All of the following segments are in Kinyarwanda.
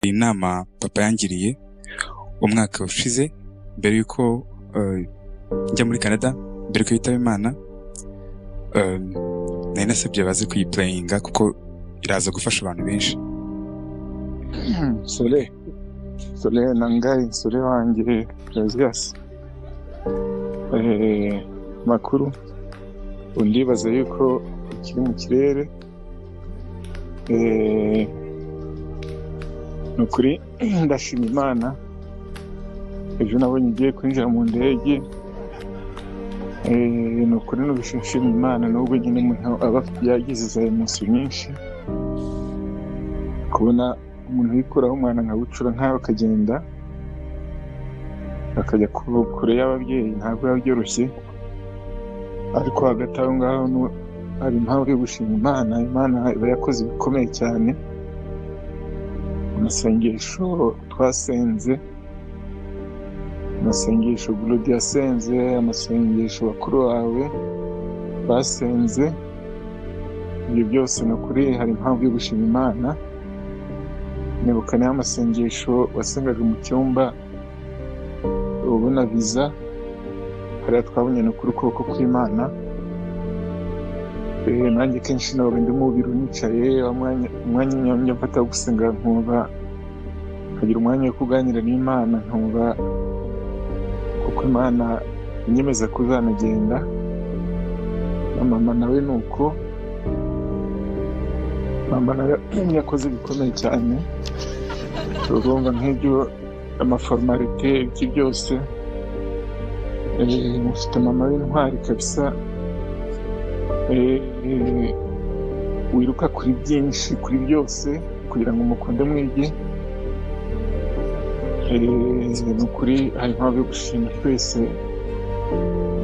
Inama papa yangiriye umwaka ushize mbere y'uko njya muri Canada, mbere y'uko yitaba Imana, nari nasabye baze kuyiplayinga kuko iraza gufasha abantu benshi. Sole, Sole nangaye, Sole wanjye Josias, makuru undibaza yuko ukiri mu kirere. Ni ukuri ndashima Imana, ejo nabonye ugiye kwinjira mu ndege. Ni ukuri nshima Imana, nubwo nyine umuntu aba yagize za emotion nyinshi, kubona umuntu yikuraho umwana nka bucura nkawe akagenda akajya kure y'ababyeyi ntabwo biba byoroshye, ariko hagati aho ngaho hari impamvu yo gushima Imana. Imana iba yakoze ibikomeye cyane. Amasengesho twasenze, amasengesho Glody yasenze, amasengesho bakuru bawe basenze, ibyo byose ni ukuri hari impamvu yo gushima Imana. Nibuka niyo amasengesho wasengaga mu cyumba ubona viza, hariya twabonye ni ukuri ukuboko kw'Imana. Nanjye kenshi nabaga ndi mu biro nicaye, umwanya njya mfata wo gusenga nkumva nkagira umwanya wo kuganira n'Imana, nkumva kuko Imana inyemeza kuzanagenda. Na mama nawe ni uko, mama nawe yakoze bikomeye cyane, urumva nk'ibyo amaformalite ibyo byose. Mufite mama w'intwari kabisa, wiruka kuri byinshi kuri byose kugira ngo mukunde mwige. Ni ukuri hari impamvu yo gushima twese.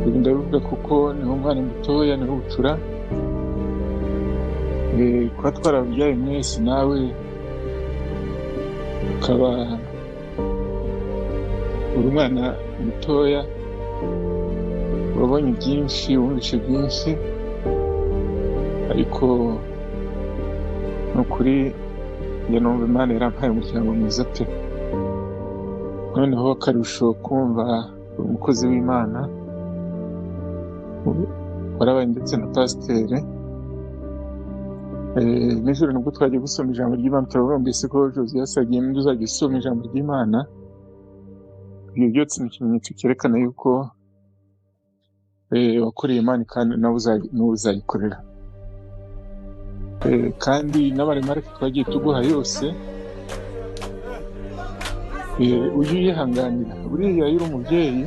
Ibi ndabivuga kuko niho umwana mutoya, niho bucura. Kuba twarababyaye mwese, nawe ukaba uri umwana mutoya, wabonye byinshi, wumvise byinshi, ariko ni ukuri njye numva Imana yarampaye umuryango mwiza pe. Noneho akarusho kumva umukozi w'Imana warabaye ndetse na pasiteri. Nijoro nibwo twagiye gusoma ijambo ry'Imana, turavuga mbese ko Josias agiye uzajya usoma ijambo ry'Imana. Ibyo byose ni ikimenyetso cyerekana yuko wakoreye Imana kandi nawe uzayikorera. Kandi n'abaremarike twagiye tuguha yose, ujye uyihanganira. Buriya iyo uri umubyeyi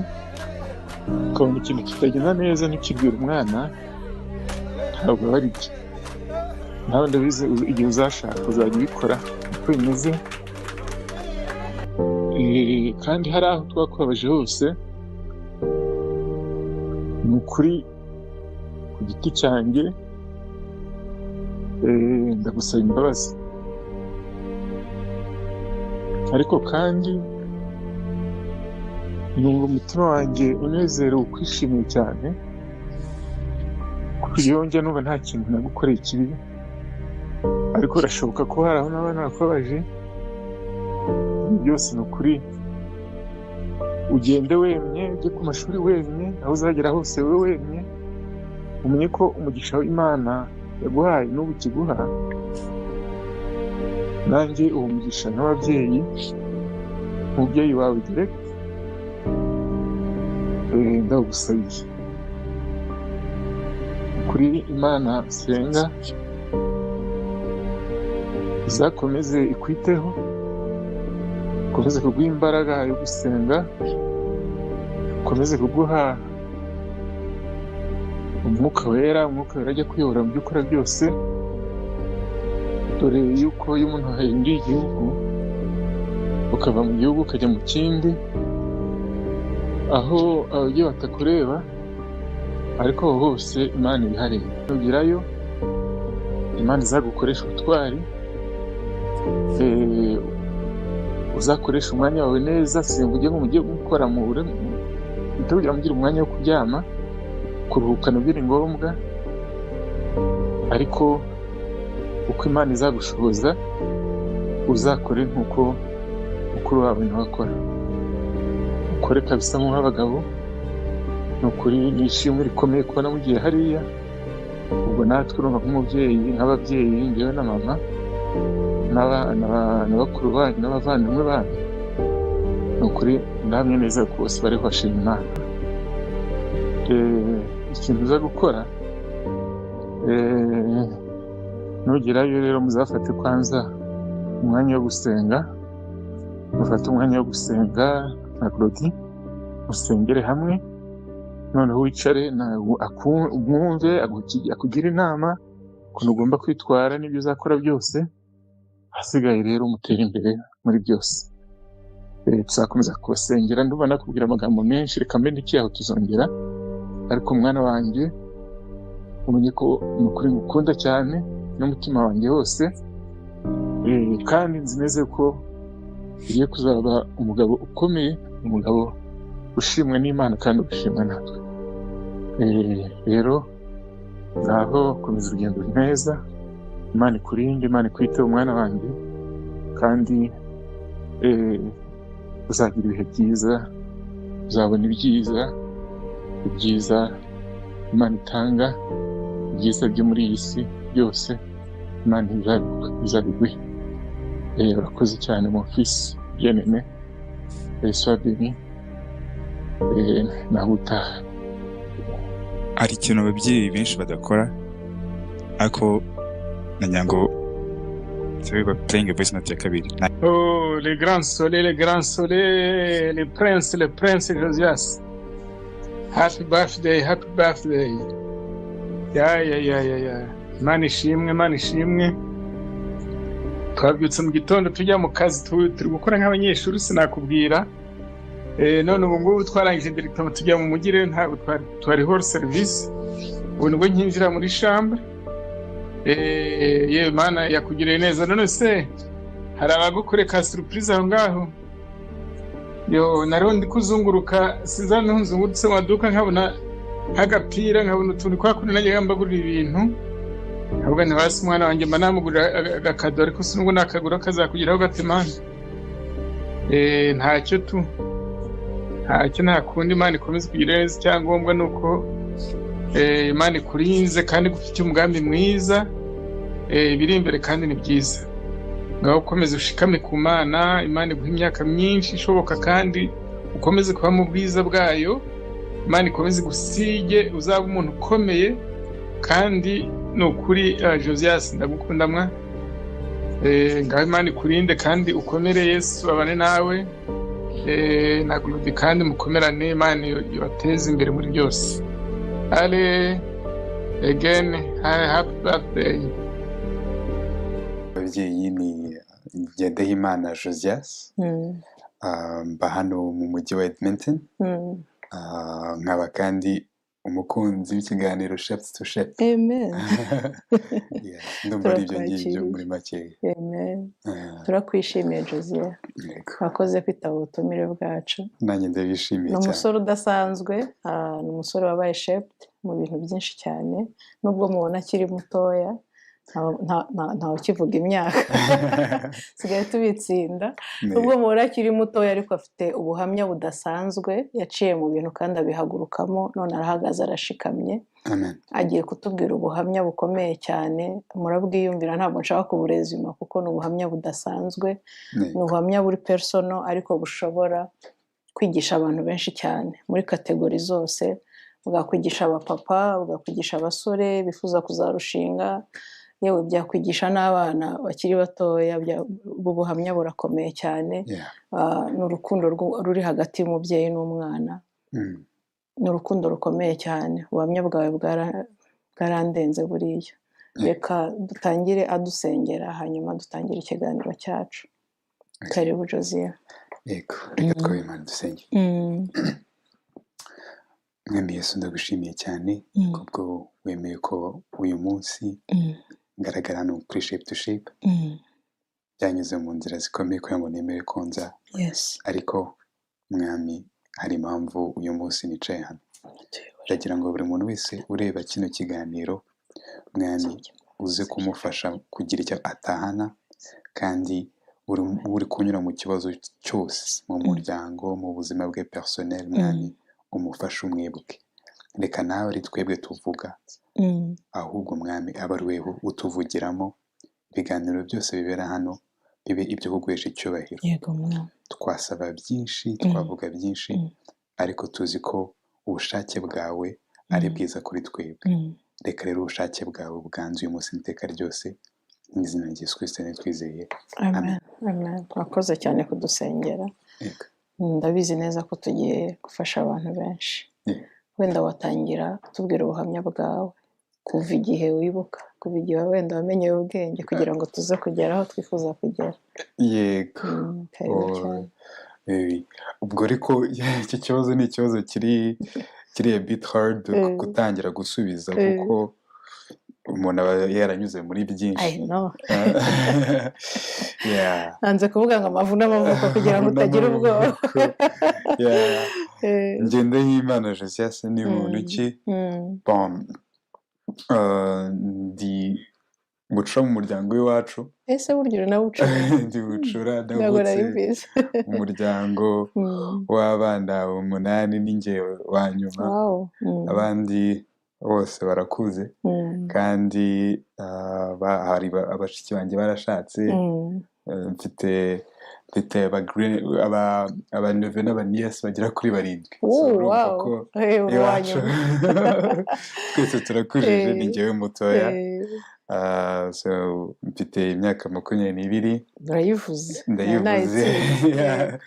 ukabona ikintu kitagenda neza ntukibwire umwana, ntabwo aba ari byo. Nawe ndabizi igihe uzashaka uzajya ubikora uko bimeze. Kandi hari aho twakubabaje hose, ni ukuri ku giti cyanjye ndagusaba imbabazi, ariko kandi numva umutima wanjye unezerewe, ukwishimiye cyane, kuko iyo njya numva nta kintu nagukoreye kibi, ariko birashoboka ko hari aho naba nakubabaje. Byose ni ukuri, ugende wemye, ujye ku mashuri wemye, aho uzagera hose wowe wemye, umenye ko umugisha w'Imana yaguhaye n'ubu ikiguha. Nanjye uwo mugisha nk'ababyeyi, umubyeyi wawe direct, ndawugusabiye kuri Imana senga izakomeze ikwiteho, ikomeze kuguha imbaraga yo gusenga, ikomeze kuguha umwuka wera, umwuka wera ajya kuyobora mu byo ukora byose. Dore yuko iyo umuntu ahinduye igihugu, ukava mu gihugu ukajya mu kindi, aho ababyeyi batakureba, ariko aho hose Imana ibihareba. Nugerayo Imana izagukoresha ubutwari, uzakoresha umwanya wawe neza. Simvuge ngo mujye gukora mugira umwanya wo kuryama, kuruhuka nabyo ni ngombwa, ariko uko Imana izagushoboza Uzakore nk'uko mukuru wawe nawe akora, ukore kabisa nk'abagabo. Ni ukuri ni ishimwe rikomeye kubona mugiye hariya. Ubwo natwe urumva nk'umubyeyi, nk'ababyeyi, njyewe na mama na bakuru banyu n'abavandimwe banyu, ni ukuri ndahamya neza ko bose bariho bashima Imana. Ikintu uza gukora, nugerayo rero muzafate kwanza umwanya wo gusenga, mufate umwanya wo gusenga na Claudie, musengere hamwe, noneho wicare umwumve akugire inama ukuntu ugomba kwitwara n'ibyo uzakora byose. Ahasigaye rero umutere imbere muri byose. Tuzakomeza kubasengera. Ndumva nakubwira amagambo menshi, reka mbe aho tuzongera, ariko mwana wanjye umenye ko ni ukuri ngukunda cyane n'umutima wanjye wose, kandi nzi neza ko ugiye kuzaba umugabo ukomeye, umugabo ushimwa n'Imana kandi ushimwa natwe. Rero ngaho komeza urugendo neza, Imana ikurinde, Imana ikwiteho umwana wanjye, kandi uzagira ibihe byiza, uzabona ibyiza, ibyiza Imana itanga, ibyiza byo muri iyi si byose Imana izabiguhe. Urakoze cyane mon fils bien-aimé, sois béni, naho utaha. Hari ikintu ababyeyi benshi badakora, ariko nagira ngo tube playing a voice note ya kabiri. Oh, les grands soleils, les grands soleils, les princes Josias. Happy birthday, happy birthday. Ya, ya, ya, ya, ya. Imana ishimwe, Imana ishimwe. Twabyutse mu gitondo tujya mu kazi, turi gukora nk'abanyeshuri sinakubwira. None ubu ngubu twarangije directement tujya mu mujyi, rero ntabwo twari hors service. Ubu nibwo nkinjira muri chambre. Yewe Mana yakugiriye neza. None se hari abagukoreka surprise aho ngaho? Yo, nariho ndi kuzunguruka, sinzi aho nzungurutse mu maduka nkabona nk'agapira, nkabona utuntu kwa kundi najyaga mbagurira ibintu, nkavuga nti basi umwana wanjye mba namugurira agakado, ariko sinubwo nakagura kazakugeraho gate Mana. Ntacyo tu, ntacyo, nta kundi. Imana ikomeze kugira neza. Icyangombwa ni uko Imana ikurinze kandi igufitiye umugambi mwiza, ibiri imbere kandi ni byiza. Ngaho ukomeze ushikame ku Mana, Imana iguhe imyaka myinshi ishoboka kandi ukomeze kuba mu bwiza bwayo. Imana ikomeze igusige, uzaba umuntu ukomeye. Kandi ni ukuri Josias ndagukunda mwa. Ngaho Imana ikurinde kandi ukomere, Yesu abane nawe, na Claudie, kandi mukomerane, Imana ibateze imbere muri byose. Ale again, happy birthday. Ababyeyi ni Ngendahimana Josias, mba hano mu mujyi wa Edmonton, nkaba kandi umukunzi w'ikiganiro Shaped to Shape. Amen. Yeah, ndumva ari ibyo ngibyo muri make. Amen. Turakwishimiye Josias. Yego. Wakoze kwitaba ubutumire bwacu. Nanjye ndabishimiye Ni cyane. umusore udasanzwe, ni umusore wabaye shaped mu bintu byinshi cyane, nubwo mubona akiri mutoya, ntawe ukivuga imyaka, sigaye tubitsinda. Nubwo mubona akiri mutoya, ariko afite ubuhamya budasanzwe, yaciye mu bintu kandi abihagurukamo, none arahagaze arashikamye. Amen. Agiye kutubwira ubuhamya bukomeye cyane, murabwiyumvira, ntabwo nshaka kuburezima kuko ni ubuhamya budasanzwe, ni ubuhamya buri personal ariko bushobora kwigisha abantu benshi cyane muri catégorie zose. Bwakwigisha abapapa, bwakwigisha abasore bifuza kuzarushinga, yewe byakwigisha n'abana bakiri batoya. Ubu buhamya burakomeye cyane. Ni urukundo ruri hagati y'umubyeyi n'umwana, ni urukundo rukomeye cyane. Ubuhamya bwawe bwarandenze buriya. Reka dutangire adusengera, hanyuma dutangire ikiganiro cyacu. Karibu Josiah. Yego, reka twabe Imana dusenge. Mwami Yesu, ndagushimiye cyane kubwo wemeye ko uyu munsi ngaragara hano kuri Shape to Shape. Byanyuze mu nzira zikomeye kugira ngo nemere ko nza, ariko Mwami hari impamvu uyu munsi nicaye hano. Ndagira ngo buri muntu wese ureba kino kiganiro, Mwami, uze kumufasha kugira icyo atahana, kandi Uri kunyura mu kibazo cyose mu muryango, mu buzima bwe personnel, Mwami, umufashe, umwibuke. Reka nawe ari twebwe tuvuga, ahubwo Mwami, abe ari wewe utuvugiramo. Ibiganiro byose bibera hano bibe ibyo kuguhesha icyubahiro. Yego, Mwami. Twasaba byinshi, twavuga byinshi, ariko tuzi ko ubushake bwawe ari bwiza kuri twebwe. Reka rero ubushake bwawe bwanze uyu munsi n'iteka ryose, mu izina rya Yesu Kristo twizeye. Amen, amen. Mwakoze cyane kudusengera. Yego. Ndabizi neza ko tugiye gufasha abantu benshi. Wenda watangira kutubwira ubuhamya bwawe kuva igihe wibuka, kuva igihe wenda wamenyeye ubwenge, kugira ngo tuze kugera aho twifuza kugera. Yego. Karibu Oh, cyane. Ubwo ariko iki kibazo ni ikibazo kiri a bit hard gutangira gusubiza, kuko umuntu aba yaranyuze muri byinshi. I know. Yeah. Nanze kuvuga ngo amavu n'amavuko kugira ngo utagira ubwoba. Yeah. Ngendahimana Josias ni muntu ki? Bon, ndi bucura mu muryango w'iwacu. Ese burya uri nawe ucura? Ndi bucura. Ntabwo Navutse nari mbizi. mu muryango w'abana umunani, ninjye wa nyuma. Abandi bose barakuze, kandi hari abashiki banjye barashatse. Mfite abaneveux n'abanièces bagera kuri barindwi. So, urumva ko Uri uwa iwacu nyuma. twese turakujije, ni njyewe mutoya. So mfite imyaka 22. Urayivuze. Ndayivuze. Nayitsinze. Yeah.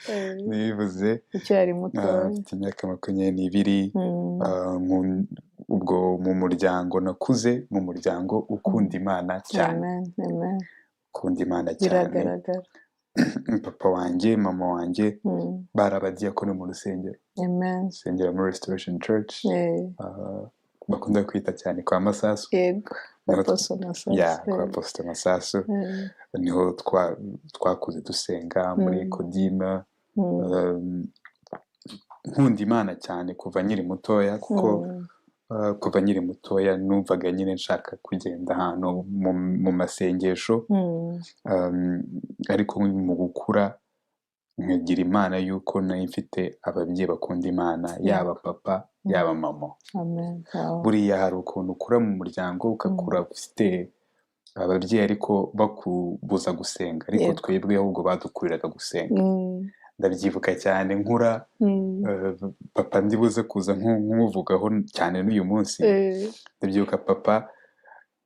Ndayivuze. Ucyari mutoya. Mfite imyaka 22. Ubwo mu muryango, nakuze mu muryango ukunda Imana cyane. Amen, amen. Ukunda Imana cyane. Biragaragara. Papa wanjye, mama wanjye bari abadiyakoni mu rusengero, rusengero muri Restoration Church, bakunda kwita cyane kwa Masasu. Apostle Masasu. Ya, kwa Apostle Masasu. Niho twakuze dusenga muri Ecodim. Nkunda Imana cyane kuva nkiri mutoya, kuko kuva nkiri mutoya numvaga nyine nshaka kugenda ahantu mu masengesho. Ariko mu gukura nkagira Imana yuko nari mfite ababyeyi bakunda Imana, yaba papa, yaba mama. Amen. Wow. Buriya hari ukuntu ukura mu muryango, ugakura ufite ababyeyi ariko bakubuza gusenga, ariko twebwe ahubwo badukuriraga gusenga. Ndabyibuka cyane nkura, papa ndibuze kuza nk'umuvugaho cyane n'uyu munsi. Ndabyibuka papa,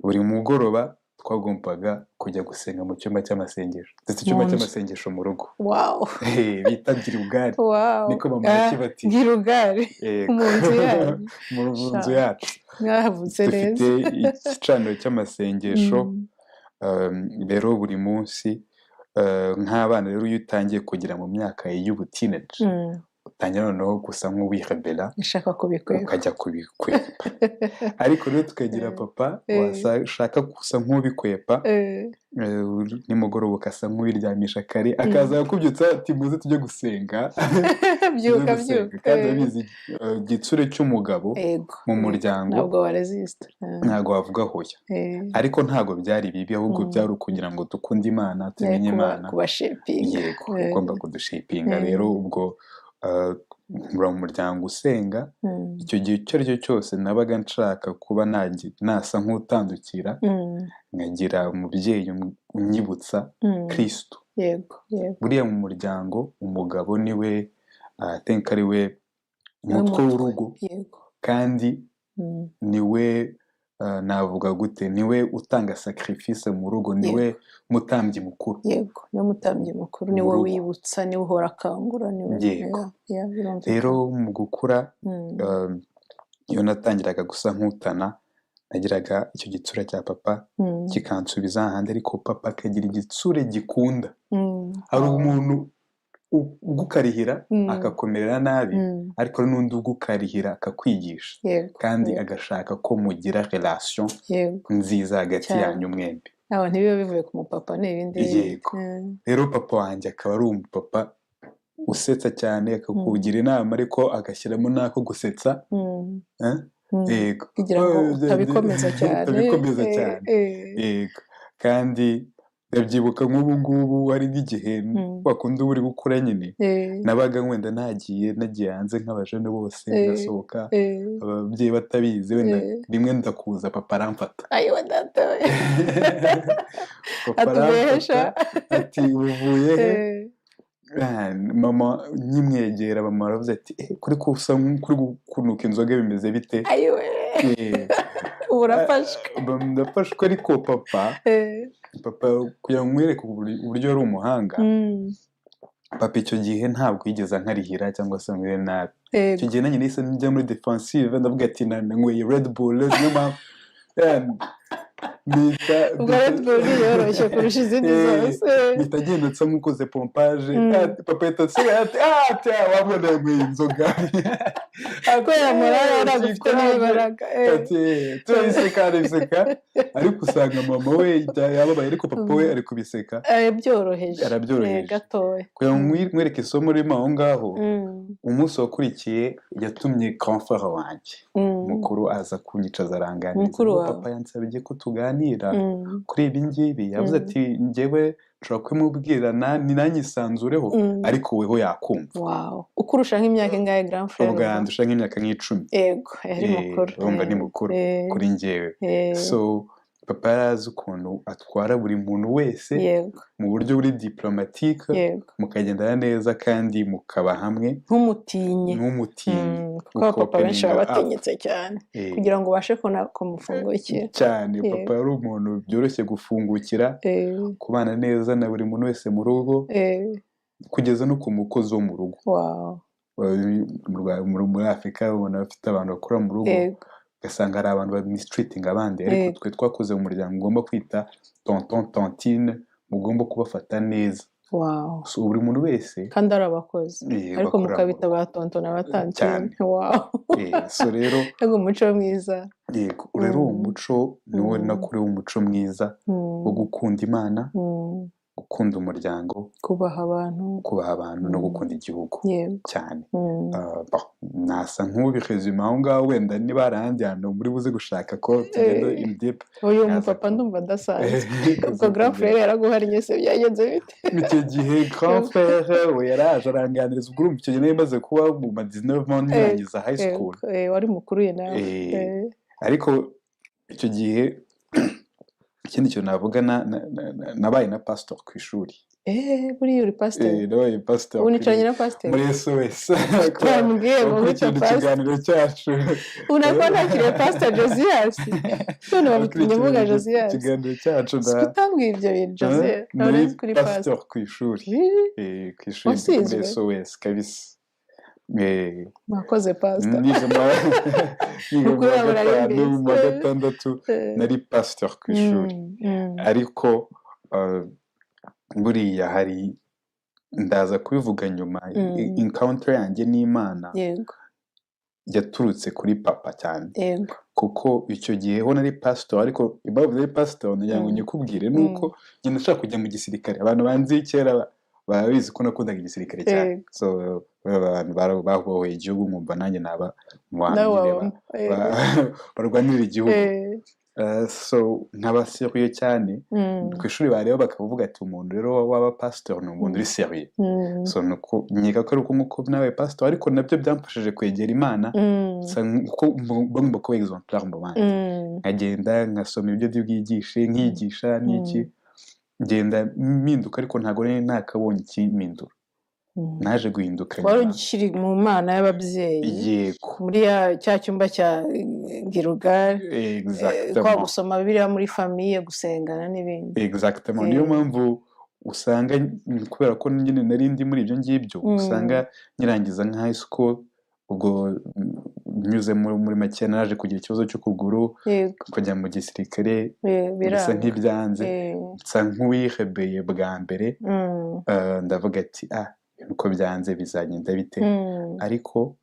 buri mugoroba twagombaga kujya gusenga mu cyumba cy'amasengesho, ndetse icyumba Mu nzu. cy'amasengesho mu rugo. Bita Girugari. Niko mama yakibatiye. Girugari. Yego. Mu nzu yanyu. Mu nzu Sha. yacu. Mwavutse Dufite neza. igicaniro cy'amasengesho. Rero buri munsi, nk'abana rero, iyo utangiye kugera mu myaka y'ubu teenage, utangira noneho gusa nk'uwirebera, Nshaka kubikwepa. ukajya kubikwepa. Ariko rero tukagira papa washaka gusa nk'ubikwepa, nimugoroba ugasa nk'uwiryamisha kare, akaza akubyutsa ati: "Muze tujye gusenga, tujye Byuka, gusenga." byuka. Kandi urabizi, igitsure cy'umugabo mu muryango, Ntabwo waresista. Ntabwo wavuga hoya. Ariko ntabwo byari bibi, ahubwo byari ukugira ngo dukunde Imana, tumenye Imana. Kubashapinga. Yego, ugomba kudushapinga. Rero ubwo nkura mu muryango usenga. Icyo gihe icyo ari cyo cyose nabaga nshaka kuba nasa nk'utandukira, nkagira umubyeyi unyibutsa Kristo. yego yego Buriya mu muryango umugabo niwe, I think ari we Niwe mutwe mutwe. w'urugo, kandi niwe, navuga gute, niwe utanga sacrifice mu rugo, niwe mutambyi mukuru. Yego, niwe mutambyi mukuru, Mu niwe rugo. wibutsa, niwe uhora akangura, niwe. Yeah, birumvikana. Rero mu gukura, iyo natangiraga gusa nk'utana, nagiraga icyo gitsura cya papa kikansubiza ahandi, ariko papa akagira igitsure gikunda. Hari umuntu ugukarihira akakumerera nabi, ariko hari n'undi ugukarihira akakwigisha, kandi agashaka ko mugira relation nziza hagati yanyu mwembi. Aba ntibiba bivuye ku mupapa, ni ibindi bindi. Yego. Rero papa wanjye akaba ari umupapa usetsa cyane, akakugira inama ariko agashyiramo n'ako gusetsa. Eh? Yego. Kugira ngo Oh, utabikomeza cyane. Utabikomeza cyane. Yego, kandi Ndabyibuka nk'ubu ngubu, hari n'igihe bakunda uba uri gukura nyine, nabaga wenda nagiye hanze nk'abajene bose, ngasohoka ababyeyi batabizi, wenda rimwe ndakuza, papa aramfata. Ayiwa data we! Papa Atubesha. aramfata, ati: "Uvuye he?" Mama nkimwegera, mama aravuze ati: "Eh, kuri ko usa nk'uri kunuka inzoga, bimeze bite?" Ayiwe! Ubu urafashwe. Ndafashwe, ariko papa, papa, kugira ngo nkwereke uburyo yari umuhanga, papa icyo gihe ntabwo yigeze ankarihira cyangwa se ngo nabi. Icyo gihe nanjye nahise njya muri defensive, ndavuga ati: "Nanyweye Red Bull, niyo mpamvu." Ubwo Red Bull yoroshye kurusha izindi zose. Mpita agenda nsa nk'ukoze pompage. Papa ahita asubira ati: "Ah, ati ah, wa mwana yanyweye inzoga." Kubera morale yari agufite n'imbaraga. Ati turabiseka, arabiseka, ariko usanga mama we yababaye, ariko papa we ari kubiseka. Byoroheje. Arabyoroheje. Gatoya. Kugira ngo nkwereke isomo ririmo aho ngaho, umunsi wakurikiye yatumye grand frère wanjye mukuru aza kunyicaza, aranganiriza. Mukuru ngo wawe. Papa yansabye ko tuganira kuri ibi ngibi. Yavuze ati: "Njyewe nshobora kubimubwira nanyisanzureho, ariko weho yakumva." Wow, ukurusha nk'imyaka ingahe grand frère? Ubwo yandusha nk'imyaka nk'icumi. Yego, yari mukuru. Urumva ni mukuru kuri njyewe. So papa yari azi ukuntu atwara buri muntu wese mu buryo buri diplomatique, mukagendana neza kandi mukaba hamwe. Ntumutinye. Ntumutinye. Kuko abapapa benshi baba Ukopeninga up. batinyitse cyane kugira ngo ubashe kumufungukira. Cyane. Papa yari umuntu byoroshye gufungukira, kubana neza na buri muntu wese mu rugo, kugeza no ku mukozi wo mu rugo. Muri Afurika ubona bafite abantu bakora mu rugo, ugasanga hari abantu ba mistreating abandi, ariko twe twakoze mu muryango ugomba kwita tonton, tantine, mugomba kubafata neza. So buri muntu wese Kandi ari abakozi, ariko bakora mu mukabita rugo. ba tonton na ba tantine. Cyane. So rero Yego, umuco mwiza. Yego, rero uwo muco niwo nakuriwe, umuco mwiza wo gukunda Imana, gukunda umuryango, kubaha abantu, kubaha abantu no gukunda igihugu cyane. Bon, nasa nk'ubirésuma aho ngaho. Wenda niba hari ahandi hantu muri buze gushaka ko tugenda in deep, Uyu naza mupapa ndumva adasanzwe. kuza Ubwo grand kugera. frère yaraguhariye se, byagenze bite? Icyo gihe grand frère we yaraje aranganiriza. Ubwo urumva icyo gihe nari maze kuba mu ma 19 ans, nkirangiza high school. Wari mukuru ye nawe. Ariko icyo gihe ikindi kintu navuga, nabaye na pastor ku ishuri. Buriya uri pasiteri? Nabaye pastor Ubu nicaranye na pasiteri. muri SOS. Twambwiye ngo wita Bakurikirana pasiteri. ikiganiro cyacu. Ubu nako nakiriye Pastor Josias, none bamutumye mvuga Josias. Ikiganiro cyacu. Si utambwiye ibyo bintu, Josias? Muri None kuri pastor pastor ku ishuri. Really? Ku ishuri muri Wasizwe? SOS kabisa. Mwakoze, pastor. Niga mu Mukuru wa wawe gatanu, mu wa nari mbizi. gatandatu, nari pastor ku ishuri. Ariko buriya hari, ndaza kubivuga nyuma, encounter yanjye n'Imana yaturutse kuri papa cyane, kuko icyo gihe ho nari pastor. Ariko impamvu nari pastor nagira ngo nyikubwire ni uko njye nashaka kujya mu gisirikare. Abantu banzi kera barabizi ko nakundaga igisirikare cyane. So abantu babohoye igihugu, nkumva nanjye naba mu bantu Nawe nyine wabamo. Barwanirira igihugu. So nkaba sérieux cyane. Ku ishuri bareba bakavuga ati: "Umuntu rero waba pastor ni umuntu uri sérieux." So nuko nkeka ko ari uko nguko nabaye pastor, ariko nabyo byamfashije kwegera Imana, nsa nkuko bagomba kuba exemplaire mu bandi, nkagenda nkasoma ibyo ndi bwigishe, nkigisha n'iki, ngenda mpinduka, ariko ntabwo nari nakabonye ikimpindura. Naje guhinduka Wari nyuma. ukiri mu Mana y'ababyeyi, Yego. muri cya cyumba cya Girugali, kwa Exactement. gusoma Bibiliya muri famille, gusengana n'ibindi. Exactement, niyo mpamvu usanga kubera ko nyine nari ndi muri ibyo ngibyo, usanga nyirangiza nka high school, ubwo nyuze muri make naje kugira ikibazo cy'ukuguru, kujya mu gisirikare bisa Biranga. nk'ibyanze, nsa nk'uwihebeye bwa mbere. Ndavuga ati: "Ah, uko byanze bizagenda bite?" Ariko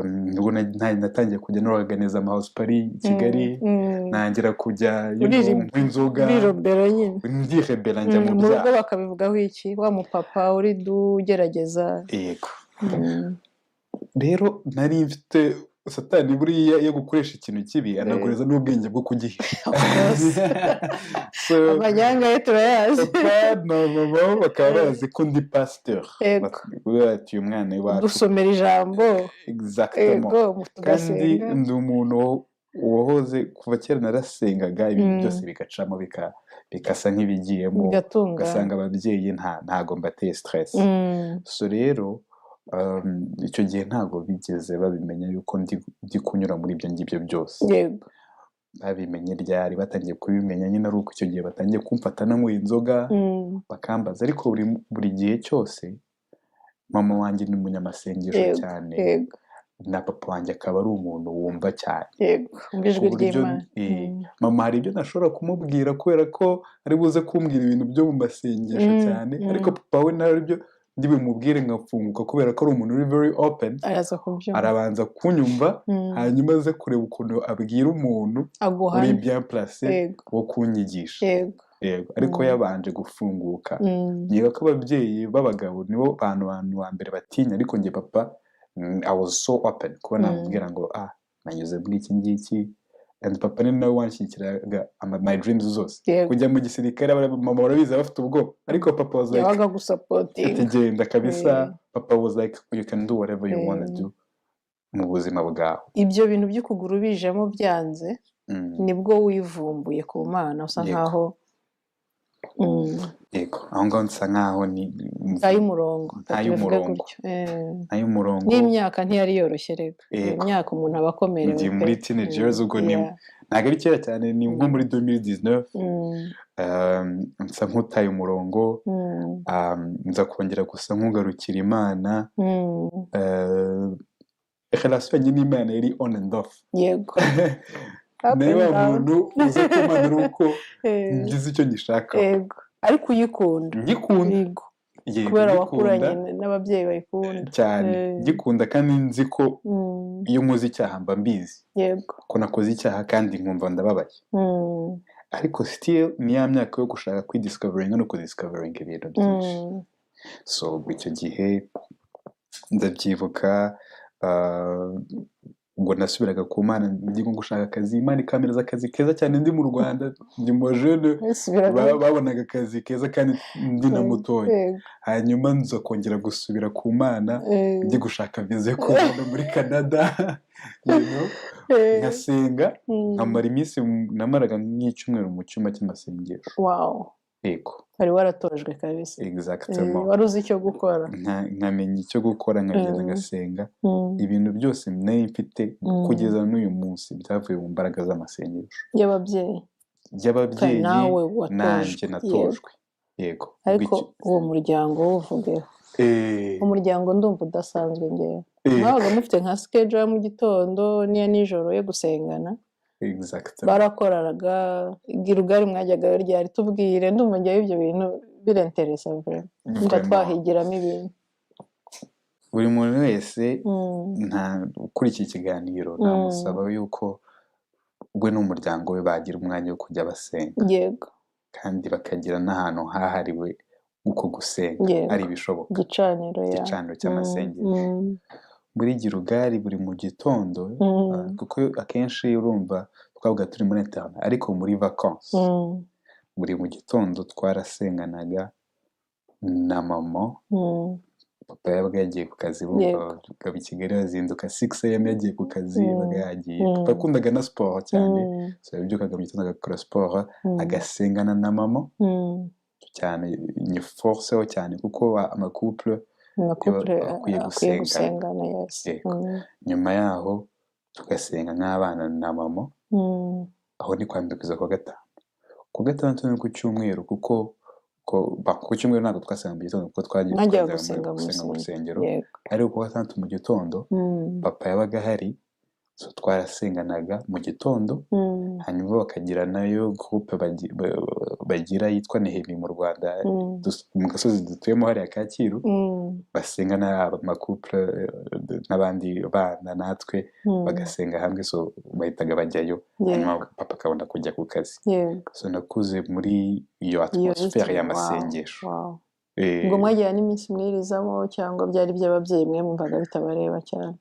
nibwo natangiye kujya norganiza ama house party i Kigali, ntangira kujya kunywa inzoga. Urirebera nyine. Ndirebera, njya mu Mu rugo byaha. bakabivugaho iki, wa mupapa uri du ugerageza? Yego. Rero nari mfite Satani buriya iyo gukoresha ikintu kibi, anaguhereza n'ubwenge bwo kugihisha. Of course. So amanyanga ye turayazi. Papa na mama bakaba bazi ko ndi pasteur. Yego. Bati: "Uyu mwana iwacu." Dusomera ijambo. Exactement. Yego. Kandi Tugasenga. ndi umuntu wahoze kuva kera narasengaga, ibintu byose bigacamo, bigasa nk'ibigiyemo, bigatungana, ugasanga ababyeyi ntago mbateye stress. So rero icyo gihe ntago bigeze babimenya yuko ndi kunyura muri ibyo ngibyo byose. Babimenye ryari? Batangiye kubimenya nyine ari uko icyo gihe batangiye kumfata nanyweye inzoga, bakambaza. Ariko buri gihe cyose mama wanjye ni umunyamasengesho cyane, na papa wanjye akaba ari umuntu wumva cyane. Yego, umva ijwi ku buryo ry'Imana. Mama hari ibyo ntashobora kumubwira kubera ko ari buze kumbwira ibintu byo mu masengesho cyane, ariko papa we nawe ibyo ndi bumubwire ngafunguka, kubera ko ari umuntu uri very open. Araza kubyumva. Arabanza kunyumva, hanyuma aze kureba ukuntu abwira umuntu uri aguhana bien placé wo kunyigisha. Yego, ariko yabanje gufunguka. Niba ko ababyeyi b'abagabo nibo bantu ba mbere batinya, ariko njye papa, I was so open kuba namubwira ngo: "Ah, nanyuze muri iki ngiki." And papa ni nawe wanshyigikiraga my dreams zose. Kujya mu gisirikare, mama barabizi, bafite ubwoba, ariko papa was like, yabaga gusupportinga. Ati: "Genda kabisa." Papa was like, "You can do whatever you wanna do mu buzima bwawe." Ibyo bintu by'ukuguru bijemo byanze, nibwo wivumbuye ku Mana, usa nkaho Yego, aho ngaho nsa nkaho ni ntay'umurongo. Ntaye tubivuge umurongo. gutyo. Ntay'umurongo. N'imyaka ntiyari yoroshye rega. Iyo myaka umuntu aba akomerewe Ndi pe. muri teenage years, ubwo ni ntabwo ari kera cyane, ni nko muri 2019. Nsa nk'utaye umurongo, nza kongera gusa nk'ugarukira Imana. Relation yanjye n'Imana yari on and off. Up Nawe and wa down. muntu uza kumana ari uko ngize icyo ngishaka. Yego, ariko uyikunda. Ngikunda. Yego. Yego, Kubera ngikunda wakuranye n'ababyeyi bayikunda. cyane. Ngikunda kandi nzi ko iyo nkoze icyaha mba mbizi ko nakoze icyaha, kandi nkumva ndababaye. Ariko still ni ya myaka yo gushaka kwidiscoveringa no kudiscoveringa ibintu byinshi. So ubwo icyo gihe ndabyibuka, ubwo nasubiraga ku Mana ndi nko gushaka akazi, Imana ikampereza akazi keza cyane ndi mu Rwanda, ndi mu bajene Wisubiraga. babonaga akazi keza kandi ndi na mutoya. Hanyuma nza kongera gusubira ku Mana ndi gushaka viza yo kubona muri Canada, nkasenga, nkamara iminsi, namaraga nk'icyumweru mu cyumba cy'amasengesho. Yego. Wari waratojwe kabisa. Exactement. Wari uzi icyo gukora. Nkamenya icyo gukora, nkagenda ngasenga. Ibintu byose nari mfite kugeza n'uyu munsi byavuye mu mbaraga z'amasengesho y'ababyeyi. Y'ababyeyi. Nawe watojwe. Nanjye natojwe, yego. Ubwo Ariko uwo muryango wuvugeho, umuryango ndumva udasanzwe ngewe. Mwabaga mufite nka schedule ya mu gitondo n'iya nijoro yo gusengana? Exactement. Barakoraraga girugari? Mwajyagayo ryari? Tubwire, ndumva ngewe ibyo bintu birinteresa vraiment, ndumva Vraiment. twahigiramo ibintu. Buri muntu wese nta ukurikiye ikiganiro, namusaba yuko we n'umuryango we bagira umwanya wo kujya basenga, kandi bakagira n'ahantu hahariwe uko gusenga, ari ibishoboka. Igicaniro ya Igicaniro cy'amasengesho. Muri Girugari buri mu gitondo, kuko akenshi urumva twabaga turi muri internat, ariko muri vacances, buri mu gitondo twarasenganaga na mama. Papa yabaga yagiye ku kazi, bumva abagabo i Kigali bazinduka 6 a.m. yagiye ku kazi, yabaga yagiye. Papa yakundaga na siporo cyane, so yabyukaga mu gitondo agakora siporo, agasengana na mama cyane. Ni forceho cyane kuko amacouple amacouple akwiye akwiye gusengana. Gusengana, yes. Yego. Nyuma yaho tugasenga nk'abana na mama. Aho ni kwa mbere kugeza kuwa gatanu. Ku gatandatu no ku cyumweru, kuko ku cyumweru ntabwo twasenga mu gitondo kuko twagiye Mwajyaga twajyaga gusenga mu gusenga mu rusengero. rusengero. Ariko ku wa gatandatu mu gitondo, papa yabaga ahari, so twarasenganaga mu gitondo. Hanyuma bakagira nayo groupe bagira yitwa Nehemi mu Rwanda, mu gasozi dutuyemo hariya Kacyiru, basenga n'amacouple n'abandi bana natwe, bagasenga hamwe. So bahitaga bajyayo, hanyuma papa akabona kujya ku kazi. So nakuze muri iyo Iyo atmosphere rythme, wow. y'amasengesho. Ubwo mwagira n'iminsi mwirizamo, cyangwa byari iby'ababyeyi, mwe mwumvaga bitabareba cyane?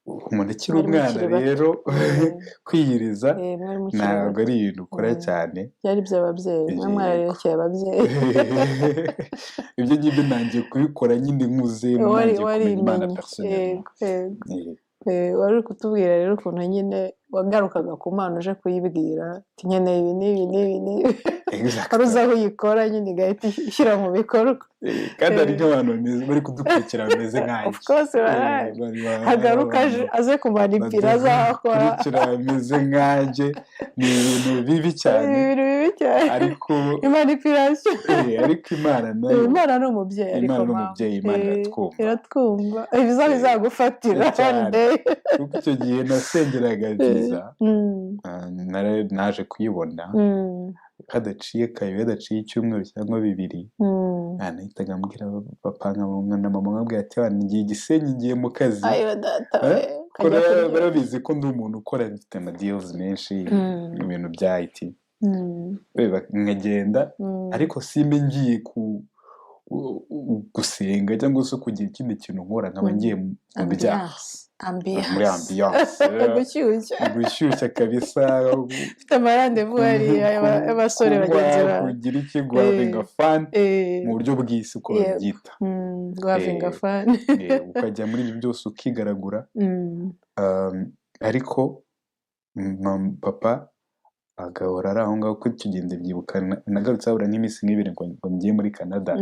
Umuntu akiri Mwari umwana mukiri bato. rero, kwiyiriza Mwari mukiri ntabwo bato. ari ibintu ukora cyane. Byari iby'ababyeyi, mwe mwarabirekeye ababyeyi. Ibyo ngibyo ntangiye kubikora nyine nkuze, Wari ntangiye kumenya Imana warimenye. personnellement. Yego. Wari uri kutubwira rero ukuntu nyine wagarukaga ku Mana uje kuyibwira ati: "Nkeneye ibi n'ibi n'ibi n'ibi." Wari uzi aho uyikora nyine, igahita ishyira mu bikorwa. Kandi hari nk'abantu bari kudukurikira bameze nkanjye. Of course barahari. Hagaruka aze kumanipira, azahakora. Badukurikira bameze nkanjye, ni ibintu bibi cyane. Ibintu bibi cyane. Ariko Manipulation. Ariko Imana nayo Imana ni umubyeyi, ariko Imana ni mama. umubyeyi, Imana iratwumva. Iratwumva, ibiza bizagufatira Cyane. one day. Kuko icyo gihe nasengeraga viza, naje kuyibona hadaciye kabiri, hadaciye icyumweru cyangwa 2. Nahitaga mbwira papa na mama, nkabwira ati: "Wana, ngiye i Gisenyi, ngiye mu kazi." Ayo data Eh? we. Ko Ukajya kurya. barabizi ko ndi umuntu ukora, mfite ama deals menshi mu bintu bya IT. Nkagenda, ariko simbe ngiye gusenga cyangwa se kugira ikindi kintu nkora, nkaba ngiye mu byaha. Ambiance. Muri ambiance. Gushyushya. Gushyushya kabisa. Ufite amarandevu hariya y'abasore kunywa, bagenzi bawe. Kugira iki, guhavinga fun mu buryo bw'isi uko babyita. Guhavinga fun. Ukajya muri ibyo byose, ukigaragura. Ariko papa agahora ari aho ngaho. Kuri icyo gihe ndabyibuka, nagarutse habura nk'iminsi nk'ibiri ngo ngiye muri Canada,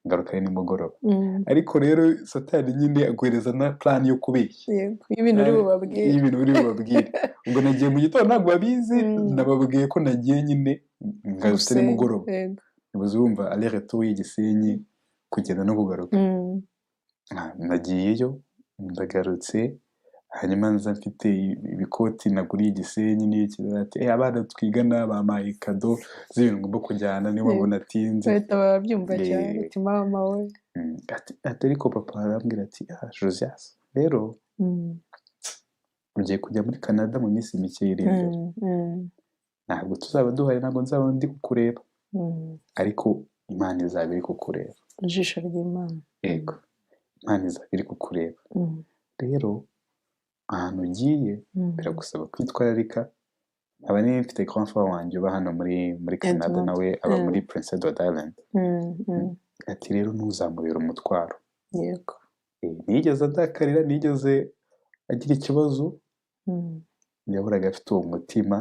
ngaruka ari nimugoroba. Ariko rero Satani nyine aguhereza na plan yo kubeshya. Yego, ibintu uri bubabwire. Y'ibintu uri bubabwire. Ubwo nagiye mu gitondo, ntabwo babizi. Nababwiye ko nagiye nyine, ngarutse Gusenga, nimugoroba. Ubu urumva aller retour y'igisenyi, kugenda no kugaruka. Nagiyeyo, ndagarutse, hanyuma nza mfite ibikoti naguriye i Gisenyi n'iki. Ati: "Abana twigana bampaye cadeau z'ibintu ngomba kujyana, niyo mpamvu natinze." Bahita barabyumva cyane, ati: "Mama we." Ati ariko papa arambwira ati: "Ah, Josias, rero ugiye kujya muri Canada mu minsi mike iri imbere. Ntabwo tuzaba duhari, ntabwo nzaba ndi kukureba, ariko Imana izaba iri kukureba." Ijisho ry'Imana. Yego, Imana izaba iri kukureba. Rero ahantu ugiye biragusaba kwitwararika. Nkaba nari mfite grand frère wanjye uba hano muri Canada, Edmond. nawe aba muri Prince Edward Island. Ati: "Rero ntuzamubere umutwaro." Ntiyigeze adakarira, ntiyigeze agira ikibazo. Yahoraga afite uwo mutima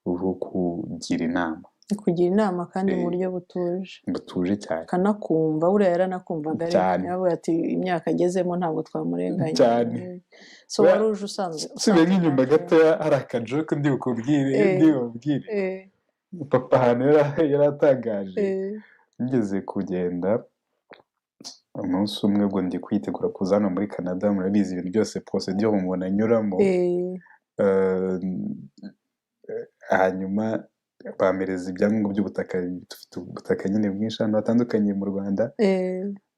wo kugira inama. Kugira inama kandi mu buryo butuje. Butuje cyane. Akanakumva, buriya yaranakumvaga ariko Cyane. yavuga ati: "Imyaka agezemo ntabwo twamurenganya." Cyane. So wari uje usanzwe Nsubiye nk'inyuma usanzwe gatoya, hari akajoke ndi bukubwire, ndi bubabwire. Papa ahantu yari atangaje, nigeze kugenda umunsi umwe, ubwo ndi kwitegura kuza hano muri Canada. Murabizi ibintu byose, procedure umuntu anyuramo. Hanyuma bampereza ibyangombwa by'ubutaka. Dufite ubutaka nyine bwinshi ahantu hatandukanye mu Rwanda.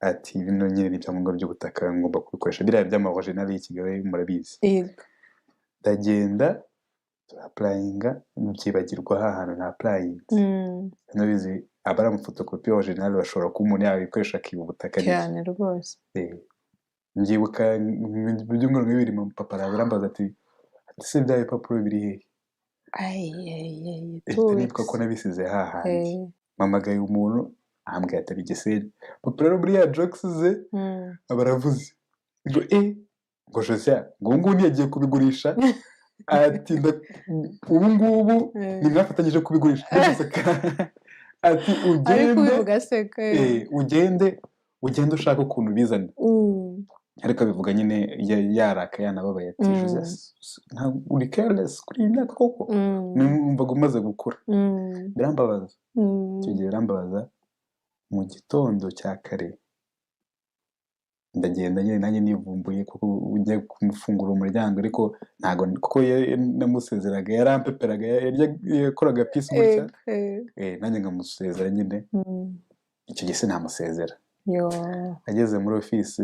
Ati: "Bino nyine ni ibyangombwa by'ubutaka, ngomba kubikoresha biriya by'ama original y'i Kigali, murabizi." Ndagenda, turapplyinga, mbyibagirwa hantu napplyinze. Murabizi aba ari amafotokopi original, bashobora kuba umuntu yabikoresha akiba ubutaka n'iki. Cyane rwose. Mbyibuka mu byumweru nk'ibiri, papa araza arambaza ati: "Se bya bipapuro biri hehe?" Ay, ay, ay, Mpita two nibuka ko weeks. nabisize hahandi. Mpamagaye umuntu, ambwira ati ari Gisenyi. Papa rero muri ya jokes ze aba aravuze ngo: "Eh," ngo: "Josiah," ngo: "ubu ngubu ntiyagiye kubigurisha," ati: "Ubu ngubu nimwafatanyije kubigurisha." Ndaseka. Ati: Ari "Ugende kubivuga aseka. ugende, ugende ushake ukuntu ubizana." Ariko abivuga nyine yarakaye, yanababaye, ati: "Josiah, ntabwo uri careless kuri iyi myaka koko." Numvaga umaze gukura. Birambabaza. Icyo gihe birambabaza. Mu gitondo cya kare ndagenda nyine, nanjye nivumbuye kuko ujya kumufungura umuryango, ariko ntabwo kuko namusezeraga, yarampeperaga, yakoraga peace gutya. Nanjye nkamusezera nyine. Icyo gihe sinamusezera. Yo. Ageze muri ofisi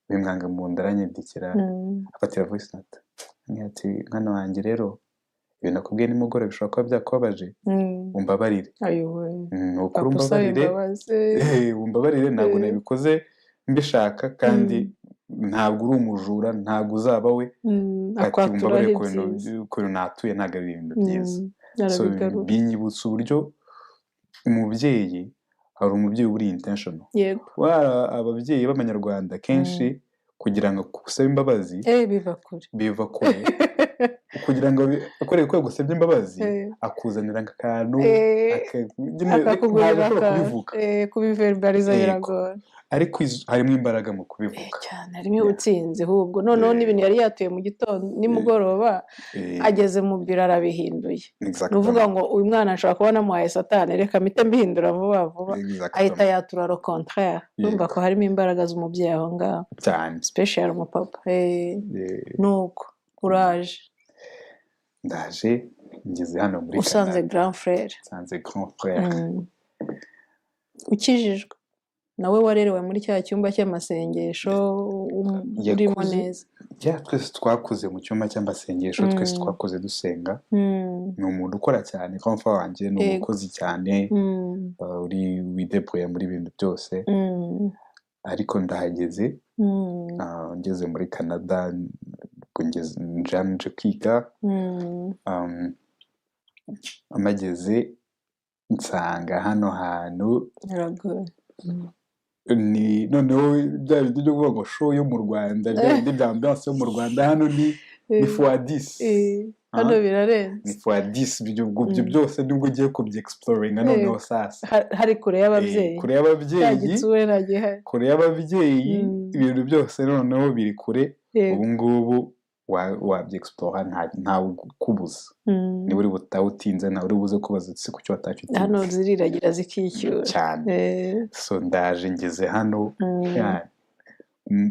bimwanga mu nda, aranyandikira, afatira voice note, ambwira ati: "Mwana wanjye, rero ibintu nakubwiye nimugoroba bishobora kuba byakubabaje, umbabarire." Ayowe. Ni ukuri, Papa usaba umbabarire. imbabazi. Umbabarire, ntabwo nabikoze mbishaka kandi Ntabwo uri umujura, ntabwo uzaba we. Ati Akwaturaho umbabarire ibyiza. Ukuntu natuye ntabwo ari ibintu byiza. So Arabigarura. Binyibutsa uburyo umubyeyi, hari umubyeyi uba uri intentional. Ababyeyi b'Abanyarwanda kenshi kugira ngo agusabe imbabazi Biva kure. Biva kure. Kugira ngo akwereke ko yagusabye imbabazi, akuzanira akantu, nyine akakugurira ntabwo ashobora akantu. Kubivuga. Kubiverbaliza biragora. Ariko harimo imbaraga mu kubivuga. Cyane, harimo ubutsinzi. Ahubwo noneho n'ibintu yari yatuye mu gitondo, nimugoroba ageze mu biro arabihinduye. Ni ukuvuga ngo uyu mwana nshobora kuba namuhaye Satani, reka mpite mbihindura vuba vuba. Ahita yatura le contraire. Urumva ko harimo imbaraga z'umubyeyi aho ngaho, special umupapa. Nuko uraje. Ndaje, ngeze hano muri Usanze Canada. Grand frère. Nsanze grand frère. Ukijijwe nawe, warerewe muri cya cyumba cy'amasengesho, urimo neza. Yeah, twese twakuze mu cyumba cy'amasengesho, twese twakuze dusenga. Ni umuntu ukora cyane, grand frère wanjye ni umukozi cyane, uri widebrouille muri ibintu byose. Ariko ndahageze, ngeze muri Canada, ubwo nje kwiga, mpageze nsanga hano hantu Biragoye. Ni noneho bya bindi byo kuvuga ngo show yo mu Rwanda, bya bindi bya ambiance yo mu Rwanda, hano ni fois 10. Hano birarenze. Ni fois 10. Ibyo byose nibwo ugiye kubyexploringa noneho sasa. Hari kure y'ababyeyi. Kure Cya y'ababyeyi. Gitsure ntagihari. Kure y'ababyeyi. Ibintu byose noneho biri kure. Ubu ngubu wabyexplora, ntawe ukubuza. Niba uri butahe utinze, ntawe uri buze kubaza ati: "Kuki watashye utinze?" Hano ziriragira zikicyura. Cyane. So ndaje, ngeze hano, yeah.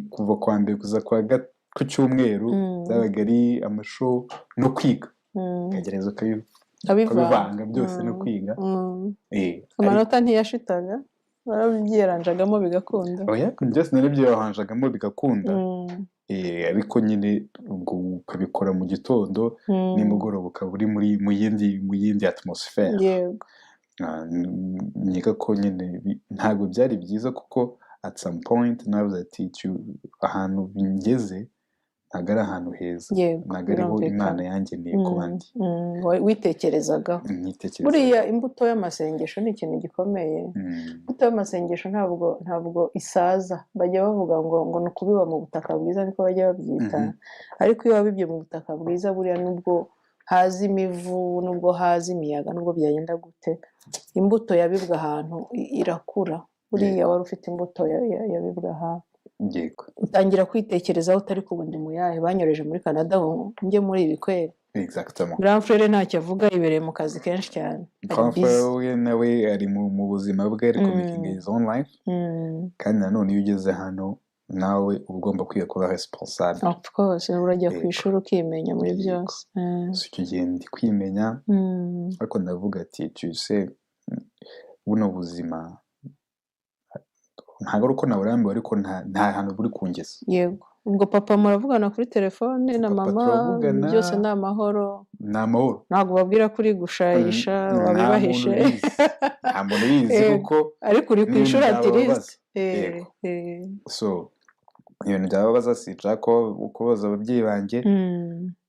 Kuva kwa mbere kuza ku cyumweru byabaga ari amashow no kwiga, ukagerageza Ukabivanga. ukabivanga byose no kwiga. Amanota ntiyashitaga, warabyiranjagamo bigakunda? Oya, byose narabyiranjagamo bigakunda. Ariko nyine ubwo ukabikora mu gitondo, nimugoroba ukaba uri muri mu yindi atmosphere. Nkeka ko nyine ntabwo byari byiza, kuko at some point navuze ati: "Ahantu ngeze ntabwo ari ahantu heza, ntabwo ariho Imana yangeneye kuba ndi." Witekerezagaho. Nitekereza. Buriya imbuto y'amasengesho ni ikintu gikomeye. Imbuto y'amasengesho ntabwo isaza. Bajya bavuga ngo ni ukubiba mu butaka bwiza, niko bajya babyita. Ariko iyo wabibye mu butaka bwiza, buriya nubwo haza imivu, nubwo haza imiyaga, nubwo byagenda gute, imbuto yabibwe ahantu irakura. Buriya wari ufite imbuto yabibwe ahantu, utangira kwitekerezaho utari ku bundi muyahe banyoreje muri Canada ngo njye muri ibi kweri. Exactement. Grand frère ntacyo avuga, yibereye mu kazi kenshi cyane, ari Grand busy. Frère we nawe ari mu buzima bwe, ari making his own life. Kandi nanone iyo ugeze hano nawe uba ugomba kwiga kuba responsable. Of course, urajya ku ishuri ukimenya muri byose. So icyo gihe ndi kwimenya, ariko ndavuga ati: "Tu sais, buno buzima ntabwo ari uko naburambiwe, ariko nta hantu buri kungeza." Yego, ubwo papa muravugana kuri telefone na Papa mama? Turavugana. Byose ni amahoro? Ni amahoro. Ntabwo babwira ko uri gushayisha? Nta Wabibahishe? muntu ubizi, nta muntu ubizi, kuko Ariko uri ku n'ibintu ishuri byababaza. At least. So ibintu byababaza, sinshaka ko kubaza ababyeyi banjye,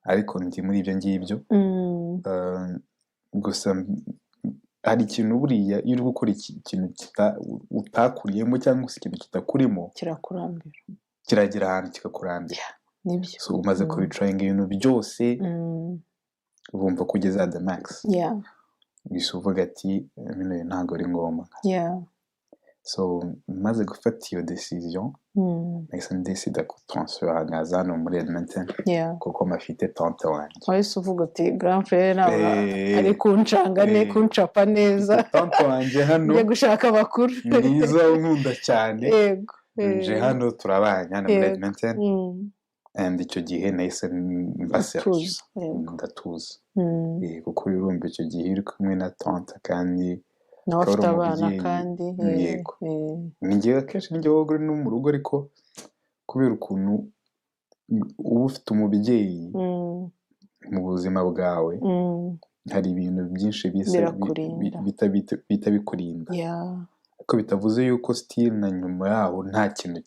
ariko ndi muri ibyo ngibyo. Gusa hari ikintu, buriya iyo uri gukora ikintu utakuriyemo cyangwa se ikintu kitakurimo, Kirakurambira. Kiragera ahantu kikakurambira. Nibyo. So umaze kubitryinga ibintu byose, bumva ko ugeze at the max, gusa uvuga ati: "Bino bintu ntabwo ari ngombwa." So maze gufata iyo decision, nahise ndecida kutransfera nkaza hano muri Edmonton, kuko mafite tante wanjye. Wahise uvuga uti: "Grand frère ntabwo ari kuncanga ne kuncapa neza." Mfite tante wanjye hano Njye gushaka abakuru. mwiza, unkunda cyane. Nje hano, turabanye hano muri Edmonton, and icyo gihe nahise mba sérieux. Utuza, yego. Ndatuza. Kuko urumva icyo gihe uri kumwe na tante kandi Nawe akaba ari afite abana umubyeyi. kandi Yego. Ni njyewe akenshi, ni njyewe wabaga uri no mu rugo, ariko kubera ukuntu uba ufite umubyeyi mu buzima bwawe, hari ibintu byinshi bisa Birakurinda. bita bikurinda. Ariko bitavuze yuko still na nyuma yaho nta kintu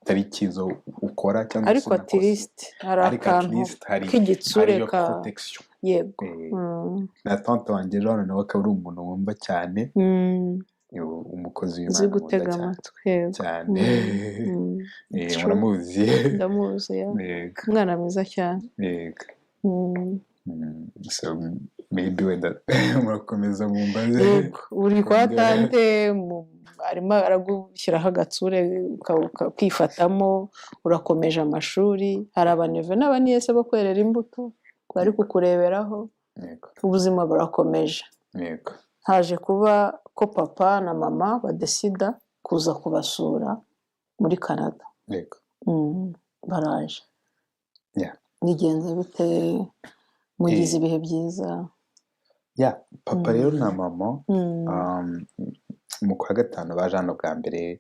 kitari cyiza ukora cyangwa se Ariko unakoze. At least hari Ariko at akantu least hari k'igitsure iyo ka protection. Na tante wanjye rero nawe akaba ari umuntu wumva cyane, umukozi Uzi w'Imana nkunda gutega cyane amatwi, yego. cyane. True. Muramuzi. Ndamuzi, yeah. Yego. Umwana mwiza cyane. Yego. So maybe wenda murakomeza mumbaze. Yego, uri kwa tante, arimo aragushyiraho agatsure, ukifatamo, urakomeje amashuri, hari abaneveux n'abanièces bo kwerera imbuto bari kukureberaho. Ubuzima burakomeje. Haje kuba ko papa na mama badecida kuza kubasura muri Canada. Baraje. Bigenze bite? Mugize ibihe byiza? Yeah, papa rero na mama mu kwa gatanu baje hano bwa mbere.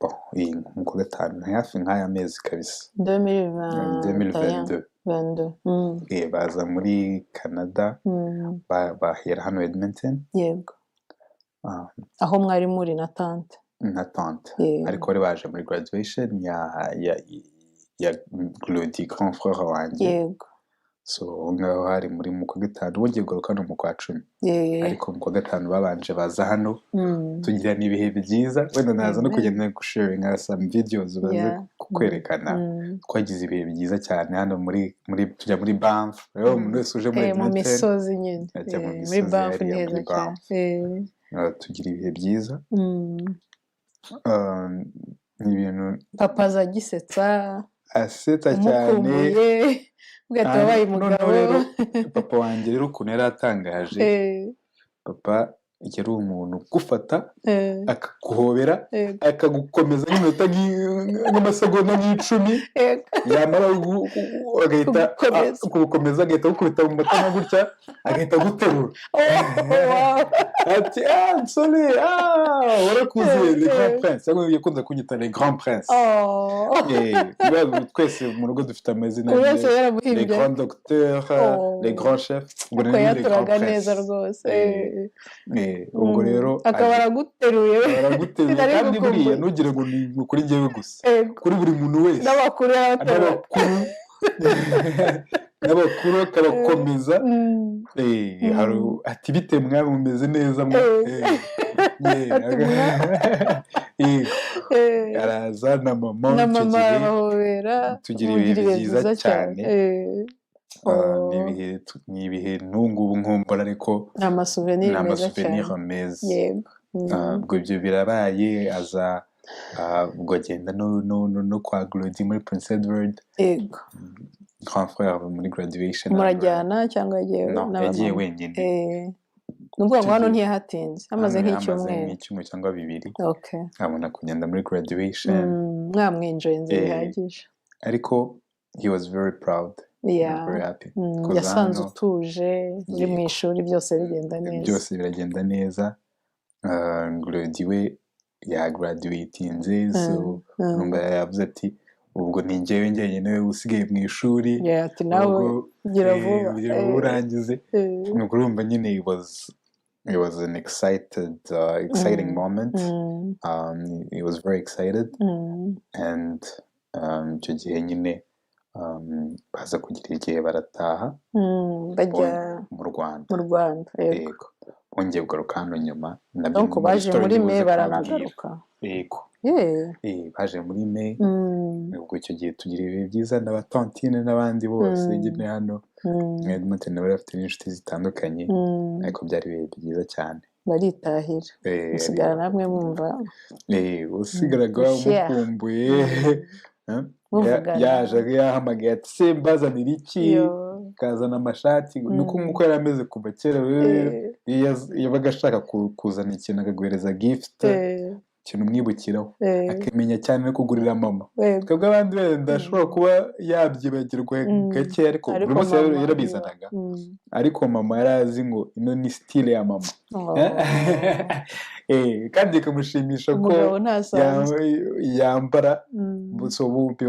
Bon, iyi mu kwa gatanu ni hafi nk'aya mezi kabisa. 2021. 2022. 22. Baza muri Canada, bahera hano Edmonton. Aho mwari muri na tante. Na tante. Ariko bari baje muri graduation ya Glody, grand frère wanjye. So aho ngaho hari muri mu kwa gatanu, bongeye kugaruka hano mu kwa 10. Ariko mu kwa gatanu babanje baza hano, tugirana ibihe byiza. Wenda naza no kugenda gusharinga some videos baze kukwerekana. Twagize ibihe byiza cyane hano muri tujya muri Banff. Rero umuntu wese uje muri Mu Edmonton misozi nyine. ajya mu Muri misozi Banff ni hariya heza muri cyane. Banff. Tugira ibihe byiza. Ni ibintu Papa aza agisetsa, asetsa cyane. umukumbuye, ubwo ati wabaye Noneho umugabo. rero papa wanjye rero ukuntu yari atangaje, papa yari umuntu ugufata, akaguhobera, akagukomeza nk'iminota nk'amasegonda nk'icumi, yamara agahita Kugukomeza. Kugukomeza, agahita agukubita mu matama gutya, agahita aguterura. Ati: "Ah, nsore, ah, warakuze, le grand prince." Cyangwa yakunze kunyita le grand prince. Kubera twese mu rugo dufite amazina, Buri wese le yaramuhimbye. grand docteur, le grand chef, ubwo Ariko nari le grand yaturaga neza prince. rwose. Ubwo rero Akaba araguteruye. Araguteruye. Nari Kandi buriya ngukumbuye. ntugire ngo ni kuri njyewe gusa, kuri buri muntu wese. N'abakuru yarabateruye. N'abakuru akabakomeza. Hari ati: "Bite mwa, mumeze neza mwa?" Ati mwa. Araza na mama. Na Icyo mama gihe arabahobera, tugira mugira ibihe byiza cyane. Ni ibihe n'ubu ngubu nkumbura, ariko Ni amasouvenir ni meza cyane. amasouvenir meza. Yego. Ubwo ibyo birabaye, aza, ubwo agenda no kwa Glody muri Prince Edward, grand frère, muri graduation. Murajyana cyangwa yagiye No, n'abamama? yagiye wenyine. Ni ukuvuga ngo hano Icyo gihe ntiyahatinze, hamaze hano yahamaze nk'icyumweru. nk'icyumweru cyangwa 2, abona kugenda muri graduation. Mwamwinjoyinze bihagije. Ariko he was very proud. He was very happy kuza Yasanze hano. utuje, uri mu ishuri, byose bigenda neza. Byose biragenda neza. Glody we yagraduatinze, so numva yavuze ati: "Ubwo ni njyewe njyenyine usigaye mu ishuri." Yeah, ati nawe Ubwo gira vuba. Gira vuba urangize. Nuko urumva nyine it was an exciting moment. He was very excited and icyo gihe nyine baza kugira igihe barataha. Bajya mu Rwanda. Mu Rwanda, yego. Yego, bongeye kugaruka hano nyuma nabyo Donc muri baje story muri ndibuze Mai, kubabwira. baranagaruka. Yego. Baje muri May. Ubwo icyo gihe tugira ibihe byiza n'abatantine n'abandi bose nyine hano muri Edmonton bari bafite n'inshuti zitandukanye, ariko byari ibihe byiza cyane. Baritahira, musigara namwe mwumva Usigaraga fier. umukumbuye. Eh? Muvugana. Yaje yahamagaye ati: "Se mbazanira iki?" Yo. Akazana amashati, nuko nk'uko yari ameze kuva kera rero, iyo yabaga ashaka kuzana ikintu, akaguhereza gift, ikintu umwibukiraho, akimenya cyane no kugurira mama. Twebwe abandi wenda ashobora kuba yabyibagirwa gake, ariko Ariko buri munsi mama yarabizanaga. Ariko mama yari azi ngo ino ni style ya mama. Kandi bikamushimisha ko Umugabo ntasanzwe. yambara. So bombi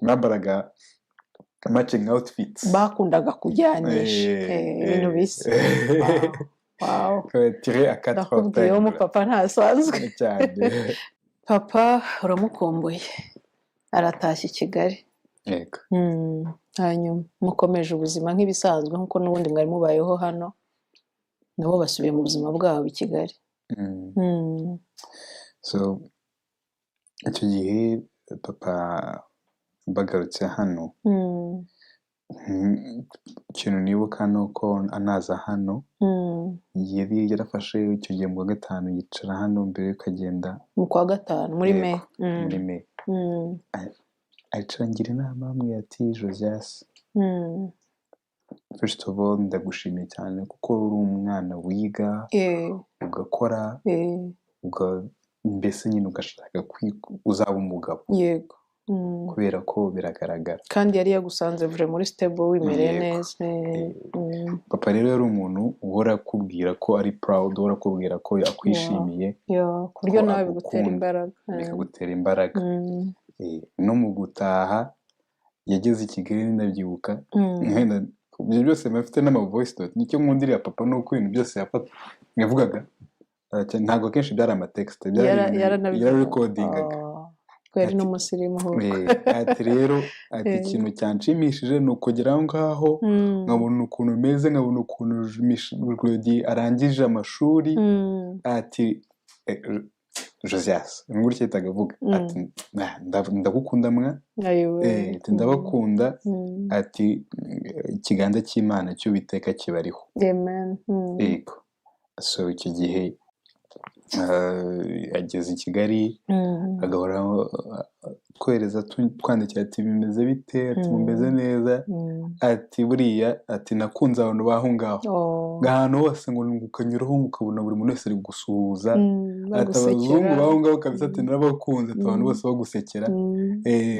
bambaraga matching outfits. Bakundaga kujyanisha ibintu bisa. Wow. Tiré à quatre Ndakubwiye, uwo épingles. mupapa ntasanzwe. Cyane. Papa uramukumbuye. Aratashye i Kigali. Yego. Hanyuma mukomeje ubuzima nk'ibisanzwe, nk'uko n'ubundi mwari mubayeho hano, nabo basubiye mu buzima bwabo i Kigali. So icyo gihe papa bagarutse hano, ikintu nibuka ni uko anaza hano yari yarafashe icyo gihe mu wa gatanu, yicara hano mbere yuko agenda. Mu kwa gatanu, muri Yego, May. Muri May. Aricara angira inama, ambwira ati: "Josias, first of all, ndagushimiye cyane kuko uri umwana wiga, ugakora, mbese nyine ugashaka uzaba umugabo, kubera ko biragaragara." Kandi yari yagusanze vure muri stable, wimereye Yego. neza. Papa rero yari umuntu uhora akubwira ko ari proud, uhora akubwira ko akwishimiye, Ku buryo ko nawe bigutera agukunda, imbaraga. Bikagutera imbaraga. No mu gutaha yageze i Kigali, ndabyibuka. Wenda ibyo byose mba mfite n'ama voice note. Nicyo nkundira papa, ni uko ibintu byose yavugaga, ntabwo akenshi byari ama text, byari ibintu Yaranabivugaga. yararecordingaga. Oh, ko yari n'umusirimu ahubwo. Ati rero, ati: "Ikintu cyanshimishije ni ukugera aho ngaho, nkabona ukuntu meze, nkabona ukuntu Claudie arangije amashuri." Ati: "Josias," ni gutya yahitaga avuga, ati: "Nah, ndagukunda mwa." Ayiwe. Ati: "Ndabakunda." Ati: "Ikiganza cy'Imana cy'Uwiteka kibariho." Amen. Yego. So icyo gihe ageze i Kigali, agahora twohereza, twandikira ati: "Bimeze bite?" Ati: "Mumeze neza?" Ati: "Buriya," ati, "nakunze abantu baho ngaho." Oh. Ngo ahantu hose ngo ukanyuraho ukabona buri muntu wese ari gusuhuza. Ati: Bagusekera. "Abazungu baho ngaho kabisa," ati: "narabakunze," ati: "abantu bose bagusekera."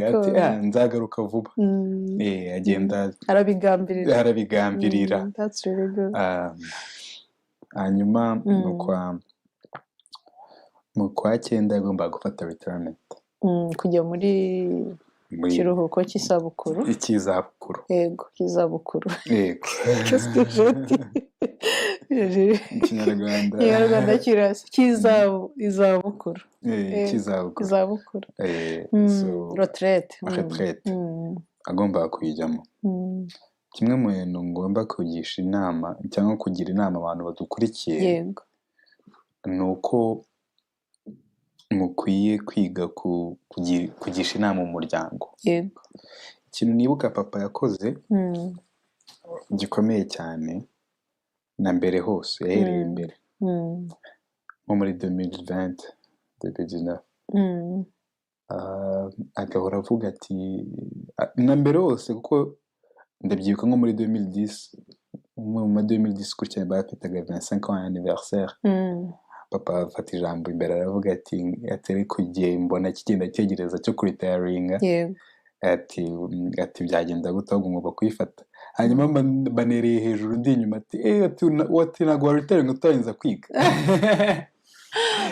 Ati: Cool. "Ah, nzagaruka vuba." Agenda Arabigambirira. arabigambirira. That's really good. Ah, hanyuma mu kwa cyenda yagombaga gufata retirement. Kujya muri Muri kiruhuko cy'isabukuru. Icy'izabukuru. Yego, cy'izabukuru. Yego. Qu'est-ce que je dis? Ikinyarwanda. Ikinyarwanda kirasa cy'izabu, izabukuru. Cy'izabukuru. Izabukuru. So Retraite. Retraite. Agombaga kuyijyamo. Kimwe mu bintu ngomba kugisha inama cyangwa kugira inama abantu badukurikiye, ni uko mukwiye kwiga kugisha inama umuryango. Ikintu nibuka papa yakoze gikomeye cyane, na mbere hose yahereye mbere, nko muri 2020, 2019, agahora avuga ati, na mbere hose, kuko ndabyibuka nko muri 2010, umwe mu ma 2010 gutya, bafitaga 25 ans anniversaire, papa afata ijambo imbere aravuga ati: "Ariko igihe mbona kigenda cyegereza cyo kuretiringa," ati: "Byagenda gute? Ahubwo ngomba kuyifata." Hanyuma banereye hejuru ndi inyuma ati: "Eh," ati: ati: "Ntabwo waretiringa utarangiza kwiga."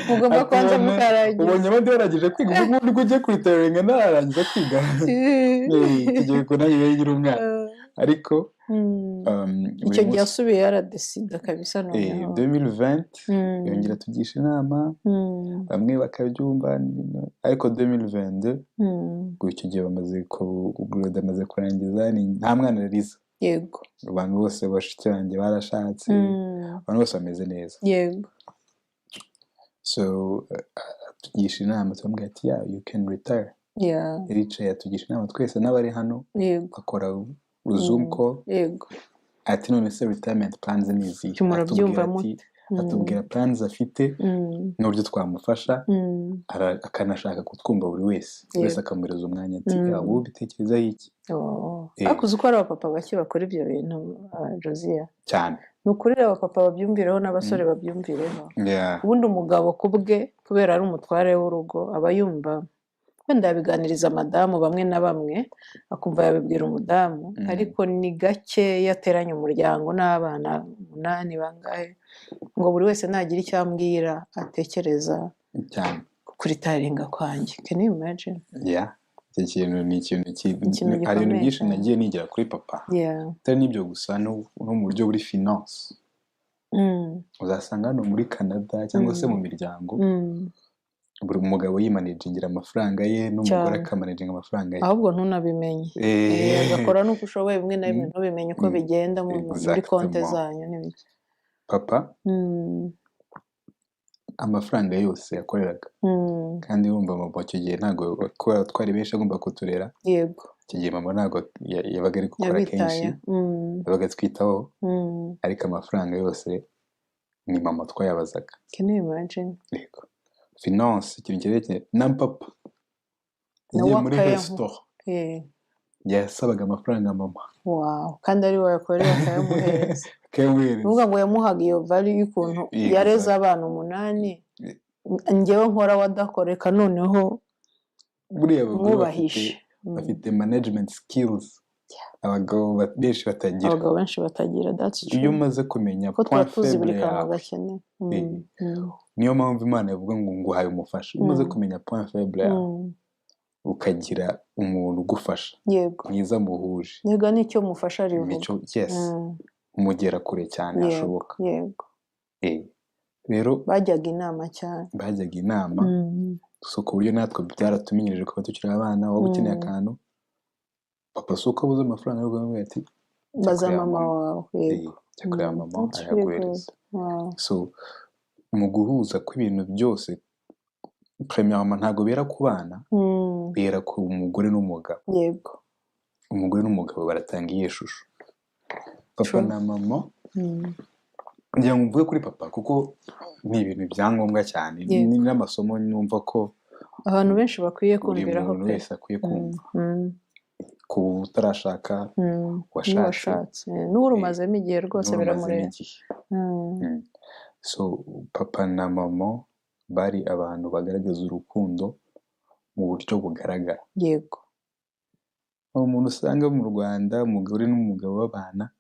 Mugomba Ati, kubanza mukarangiza. "Ubonye abandi barangije kwiga, ubu ngubu nibwo ugiye kuretiringa ntararangiza kwiga?" Tugiye ku nanjye nari nkiri umwana, ariko buri Icyo gihe munsi asubiye yaradecida kabisa noneho. 2020 yongera tugisha inama, bamwe bakabyumva, ariko 2022, ubwo icyo gihe bamaze ku amaze kurangiza, nta mwana yarize. Abantu bose, bashiki banjye barashatse, abantu bose bameze neza. So atugisha inama, turamubwira ati: "Yeah, you can retire." Yaricaye atugisha inama twese n'abari hano, akora Zoom call, ati: "None se retirement plans ni izihe?" Icyo murabyumva Atubwira ati mute? Atubwira plans afite n'uburyo twamufasha, akanashaka kutwumva buri wese, buri wese akamuhereza umwanya ati: "Yeah, wowe ubitekerezaho iki?" Oh. Ariko uzi ko hari abapapa bake bakora ibyo bintu, Josia? Cyane. Ni ukuri, abapapa babyumvireho n'abasore babyumvireho. Ubundi umugabo ku bwe, kubera ari umutware w'urugo, aba yumva wenda yabiganiriza madamu, bamwe na bamwe akumva yabibwira umudamu, ariko ni gake ateranya umuryango n'abana umunani bangahe ngo buri wese nagira icyo ambwira atekereza kuretiringa kwanjye. Can you imagine? Yeah, icyo kintu ni ikintu Ikintu hari ibintu gikomeye byinshi cyane. nagiye nigira kuri papa, atari n'ibyo gusa, no mu buryo buri finance. Uzasanga hano muri Canada cyangwa se mu miryango, Buri mugabo yimanagingira amafaranga ye n'umugore Cyane. akamanaginga amafaranga ye. Ahubwo ntunabimenye. Agakora n'uko ushoboye, bimwe na bimwe ntubimenye uko bigenda muri konti zanyu n'ibiki. Papa amafaranga yose yakoreraga, kandi wumva mama icyo gihe ntabwo, kubera twari benshi agomba kuturera, icyo gihe mama ntabwo yabaga ari gukora kenshi, Yabitayeho. Yabaga atwitaho, ariko amafaranga yose ni mama twayabazaga. Can you imagine? Yego, finance, ikintu cyerekeye na papa Nawe yagiye muri akayamuha. Resitora yasabaga amafaranga mama. Wow. Kandi ari we wayakoreye akayamuhereza. Akayamuhereza. Nuvuga ngo yamuhaga iyo value y'ukuntu yareze abana 8, njyewe nkora wadakoreka, noneho Buriya abagore mwubahishe. Bafite management skills abagabo benshi batagira. Abagabo benshi batagira, that's true. Iyo umaze kumenya ko tuba point tuzi buri faible kantu yawe, gakeneye. Niyo mpamvu Imana ivuga ngo nguhaye umufasha. Iyo umaze kumenya point faible yawe, ukagira umuntu ugufasha mwiza muhuje, Yego, nicyo mufasha rivuga. Imico, yes, mugera kure cyane hashoboka. Rero Bajyaga inama cyane. Bajyaga inama, so ku buryo natwe byaratumenyereje kuva tukiri abana, waba ukeneye akantu, papa si uko abuze amafaranga yo guha, ati jya Baza kureba mama mama. wawe, yego. Jya kureba mama, That's really good. arayaguhereza. So mu guhuza kw'ibintu byose, premièrement ntabwo bera ku bana, bera ku mugore n'umugabo. Umugore n'umugabo baratanga iyihe shusho? Papa na mama, ngira ngo mvuge kuri papa kuko ni ibintu bya ngombwa cyane, ni n'amasomo numva ko Abantu benshi bakwiye buri kumviraho muntu pe. wese akwiye kumva, ku utarashaka, washatse, N'uwashatse, n'urumazemo igihe rwose n'urumazemo biramureba. igihe. So papa na mama bari abantu bagaragaza urukundo mu buryo bugaragara. Hari umuntu usanga mu Rwanda umugore n'umugabo babana,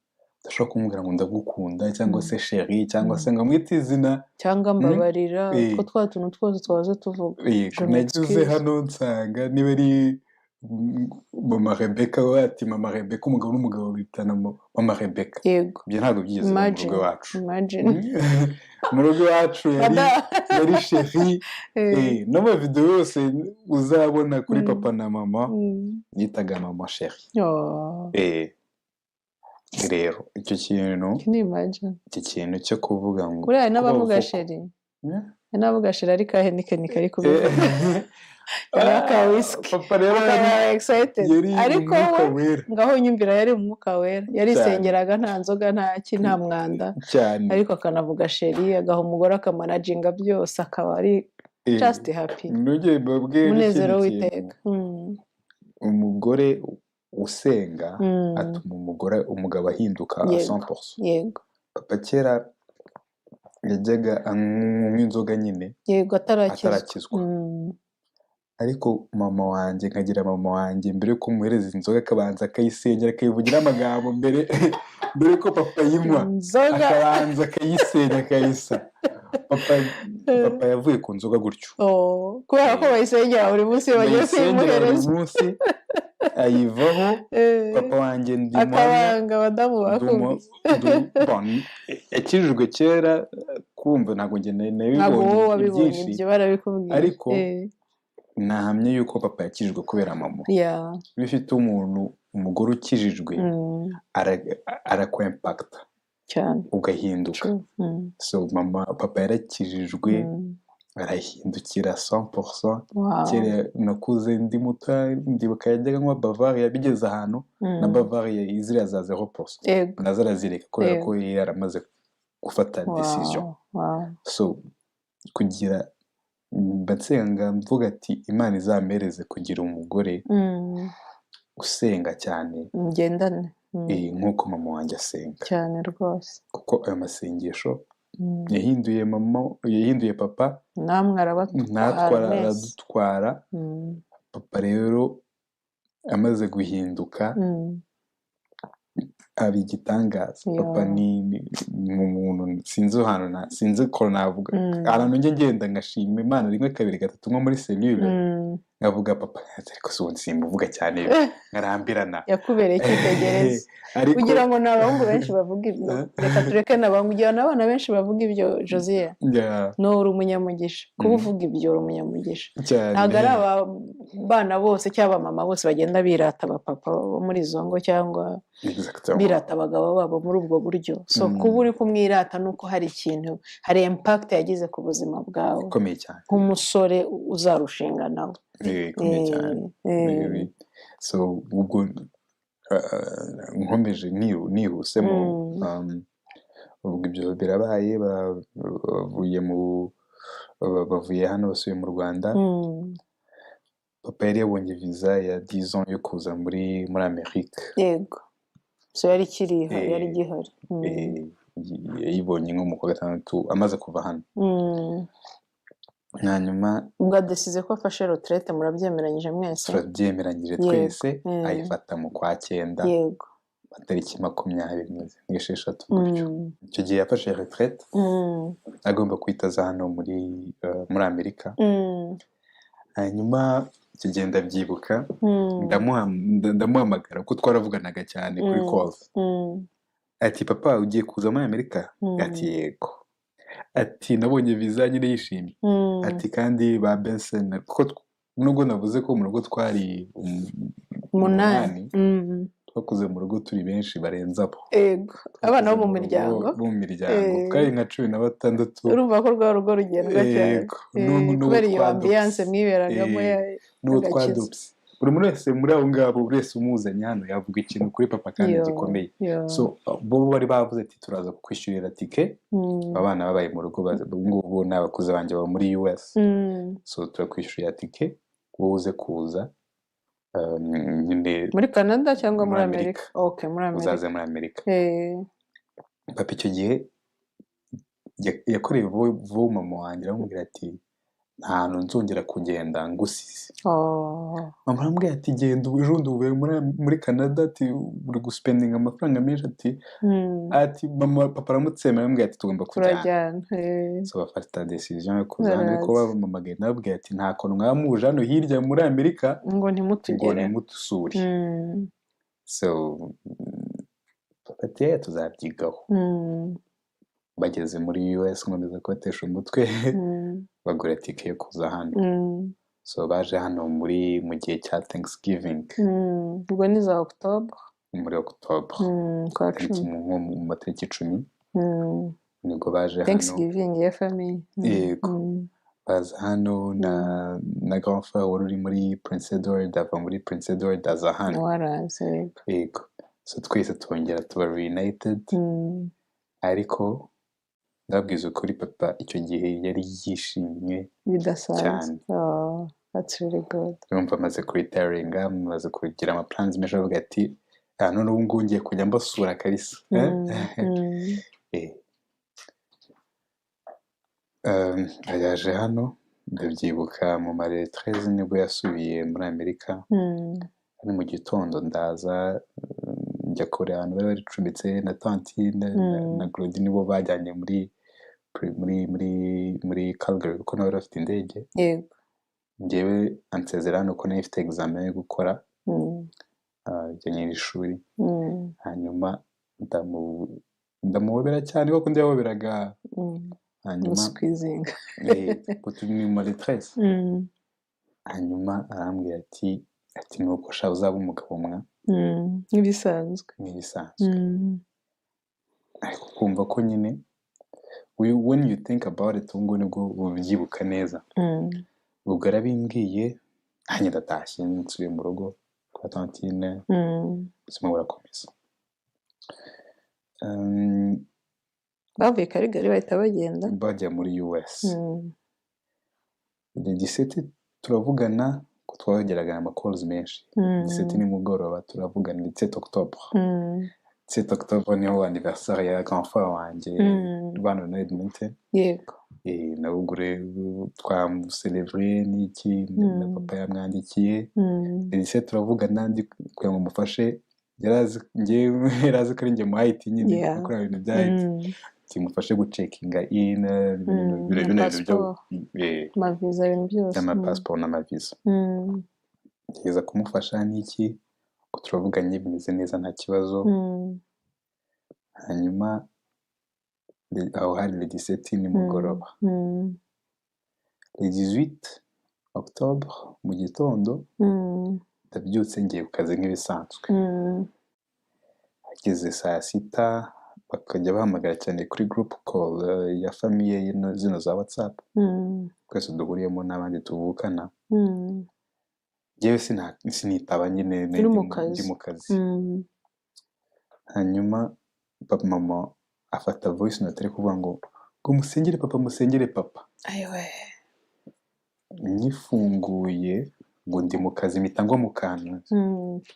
udashobora kumubwira ngo ndagukunda, cyangwa se chéri, cyangwa se ngo amwite izina, Cyangwa mbabarira, ko twa tuntu twose twahoze tuvuga. Yego, Je nageze m'excuse. hano nsanga niba ari mama Rebecca, we ati mama Rebecca, umugabo n'umugabo bitana mama Rebecca. Ibyo ntabwo byigeze biba mu rugo Imagine. iwacu. Imagine. Mu rugo iwacu yari Ada. yari chéri. No mu video yose uzabona kuri papa na mama, yitaga mama chéri. Oh. Rero icyo kintu, Can you imagine? icyo kintu cyo kuvuga ngo Buriya hari kuba n'abavuga vocal. chéri. Hari n'abavuga chéri ariko Heineken kari kubivuga. Yari aka whisky. Papa rero Akaba yari excited. yari Ariko umwuka we wera. Ngaho nyumvira, yari umwuka wera. Yarisengeraga, nta nzoga, nta ki, nta mwanda. Ariko akanavuga chéri, agaha umugore akamanaginga byose, akaba ari just happy. Nugeye mbabwire Umunezero n'ikindi kintu. w'iteka. Umugore usenga atuma umugabo ahinduka a 100%. Papa kera yajyaga anywa inzoga nyine Yego, atarakizwa. atarakizwa. Ariko mama wanjye, nkagira mama wanjye, mbere yuko muhereza inzoga akabanza akayisengera, akayivugira amagambo mbere yuko papa ayinywa. Inzoga. Akabanza akayisenya, akayisa. Papa yavuye ku nzoga gutyo. Oh, kubera ko bayisengera buri munsi iyo bagiye Bayisengera buri kuyimuhereza. munsi, ayivaho. Papa wanjye ndi muhamya, Akabanga abadamu bakubise. Bon, yakijijwe kera, kumva ntabwo njye Ntabwo nabibonye wowe wabibonye byinshi, ibyo barabikubwiye. ariko nahamye yuko papa yakijijwe kubera mama. Iyo ufite umuntu, umugore ukijijwe, arakwimpacta Cyane. ugahinduka. True. So mama, papa yarakijijwe, arahindukira 100%. Kera nakuze ndi muto, ndibuka yajyaga anywa Bavaria, bigeze ahantu na Bavaria ziriya za 0% nazo arazireka kubera ko yari yaramaze gufata decision. So kugira, mba nsenga mvuga ati Imana izampereze kugira umugore usenga cyane, Mugendane. Nk'uko mama wanjye asenga, Cyane rwose. kuko ayo masengesho yahinduye mama, yahinduye papa, Namwe arabatwara natwe mwese. aradutwara. Papa rero amaze guhinduka, Aba igitangaza. Papa ni umuntu, sinzi ahantu, sinzi uko navuga, ahantu njya ngenda ngashima Imana rimwe, kabiri, gatatu, nko muri cellule, nkavuga papa, ariko si ubu simbuvuga cyane, nkarambirana. Yakubereye icyitegererezo. Kugira ngo ni abahungu benshi bavuga ibyo, reka tureke n'abahungu, kugira ngo n'abana benshi bavuga ibyo. Josiah, no uri umunyamugisha kuba uvuga ibyo, uri umunyamugisha. Ntabwo ari abana bose cyangwa abamama bose bagenda birata abapapa bo muri izo ngo, cyangwa birata abagabo babo muri ubwo buryo. So kuba uri kumwirata ni uko hari ikintu, hari impact yagize ku buzima bwawe ikomeye cyane nk'umusore uzarushinga nawe. Ikomeye cyane. So ubwo nkomeje nihusemo, ubwo ibyo birabaye, bavuye hano basubiye mu Rwanda. Papa yari yabonye visa ya 10 ans yo kuza muri Amerika. Yego, so yari ikiri, yari igihari. Yayibonye nko mu kwa gatandatu amaze kuva hano. Hanyuma Ubwo adécidé ko afashe retraite, murabyemeranyije mwese? Turabyemeranyije twese, ayifata mu kwa cyenda, amatariki 26 gutyo. Icyo gihe yafashe retraite, agomba guhita aza hano muri Amerika. Hanyuma icyo gihe ndabyibuka, ndamuhamagara kuko twaravuganaga cyane kuri calls. Ati: "Papa, ugiye kuza muri Amerika?" Ati: "Yego." Ati: "Nabonye viza." Nyine yishimye. Ati: "Kandi ba Benson," kuko nubwo navuze ko mu rugo twari umunani, twakuze mu rugo turi benshi barenze abo. Yego, abana bo mu miryango. Bo mu miryango twari nka 16. Urumva ko rwa rugo rugendwa cyane kubera iyo ambiance mwiberagamo. N'uwo twadopse, buri muntu wese muri abo ngabo, buri wese umuzanye hano yavuga ikintu kuri papa kandi gikomeye. So bo bari bavuze ati: "Turaza kukwishyurira tike." Abana babaye mu rugo, ubu ngubu ni abakuze banjye baba muri US. So turakwishyurira tike, wowe uze kuza nyine. Muri Canada cyangwa muri Amerika? Okay, muri Amerika. Uzaze muri Amerika. Papa icyo gihe yakoreye vuba mama wanjye, aramubwira ati: "Nta hantu nzongera kugenda ngusize." Mama aramubwira ati: "Genda, ejo bundi uvuye muri Canada," ati: "uri guspendinga amafaranga menshi," ati mama. Papa aramutsemera, aramubwira ati: "Tugomba kujyana." So bafata decision yo kuza hano, ariko bampamagaye nababwira ati: "Nta kuntu mwaba muje hano hirya muri Amerika ngo ntimutugere, ngo ntimutusure." So papa ati: "Tuzabyigaho." Bageze muri US, nkomeza kubatesha umutwe, bagura tike yo kuza hano. So baje hano mu gihe cya Thanksgiving. Ubwo ni za October? Muri October, kwa cumi. Nko mu matariki 10 nibwo baje hano. Thanksgiving ya famille. Yego, baza hano na grand frère wari uri muri Prince Edward, ava muri Prince Edward aza hano. Waraze. Yego, so twese twongera tuba reunited. Ariko ndababwiza ukuri, papa icyo gihe yari yishimye bidasanzwe cyane. Oh, that's really good. Urumva amaze kuretiringa, amaze kugira amaplans menshi, avuga ati: "Ah, none ubu ngubu ngiye kujya mbasura kabisa." Yaje hano, ndabyibuka, mu ma le 13 nibwo yasubiye muri Amerika. Ari mu gitondo ndaza, njya kureba ahantu bari baricumbitse na tantine na Claudine, nibo bajyanye muri Calgary kuko nabo bari bafite indege. Njyewe ansezera hano ko nari mfite examen yo gukora bijyanye n'ishuri. Hanyuma ndamuhobera cyane kuko ndiyahoberaga. Hanyuma Squeezing. Ko turi mu ma le 13. Hanyuma arambwira ati: "Nuko sha, uzaba umugabo mwa." Nk'ibisanzwe. Nk'ibisanzwe. Ariko kumva ko nyine when you think about it, ubu ngubu nibwo ubyibuka neza. Ubwo arabimbwiye, nanjye ndatashye, nsubiye mu rugo kwa tantine. Ubuzima burakomeza. Bavuye Calgary bahita bagenda? Bajya muri US. Le 17 turavugana, ko twageraga ama calls menshi. 17 nimugoroba turavugana, 17 octobre. 17 octobre niho anniversaire ya grand frère wanjye ubana na Edmonton. Nawe ubwo rero twamucelebre n'iki na papa yamwandikiye. Le 17 turavugana, ndi kugira ngo mufashe Yarazi njyewe, yarazi ko ari njye mu IT nyine, gukora ibintu bya IT, timufashe gucheckinga in ibintu bino na bintu byo passport, amaviza, ibintu byose. By'amapasiporo n'amaviza. Ngerageza kumufasha n'iki, ngo turavuganye, bimeze neza, nta kibazo. Hanyuma aho hari le 17 nimugoroba. Le 18 octobre mu gitondo, ndabyutse, ngiye ku kazi nk'ibisanzwe. Hageze saa sita, bakajya bahamagara cyane kuri group call ya famille zino za WhatsApp, twese duhuriyemo n'abandi tuvukana. Njyewe sinitaba nyine, nari Uri mu ndi kazi. Ndi mu kazi. Hanyuma papa, mama afata voice note ari kuvuga ngo musengere papa, musengere papa. Ayiwe! Nyifunguye ngo ndi mu kazi, mpita ngwa mu kantu.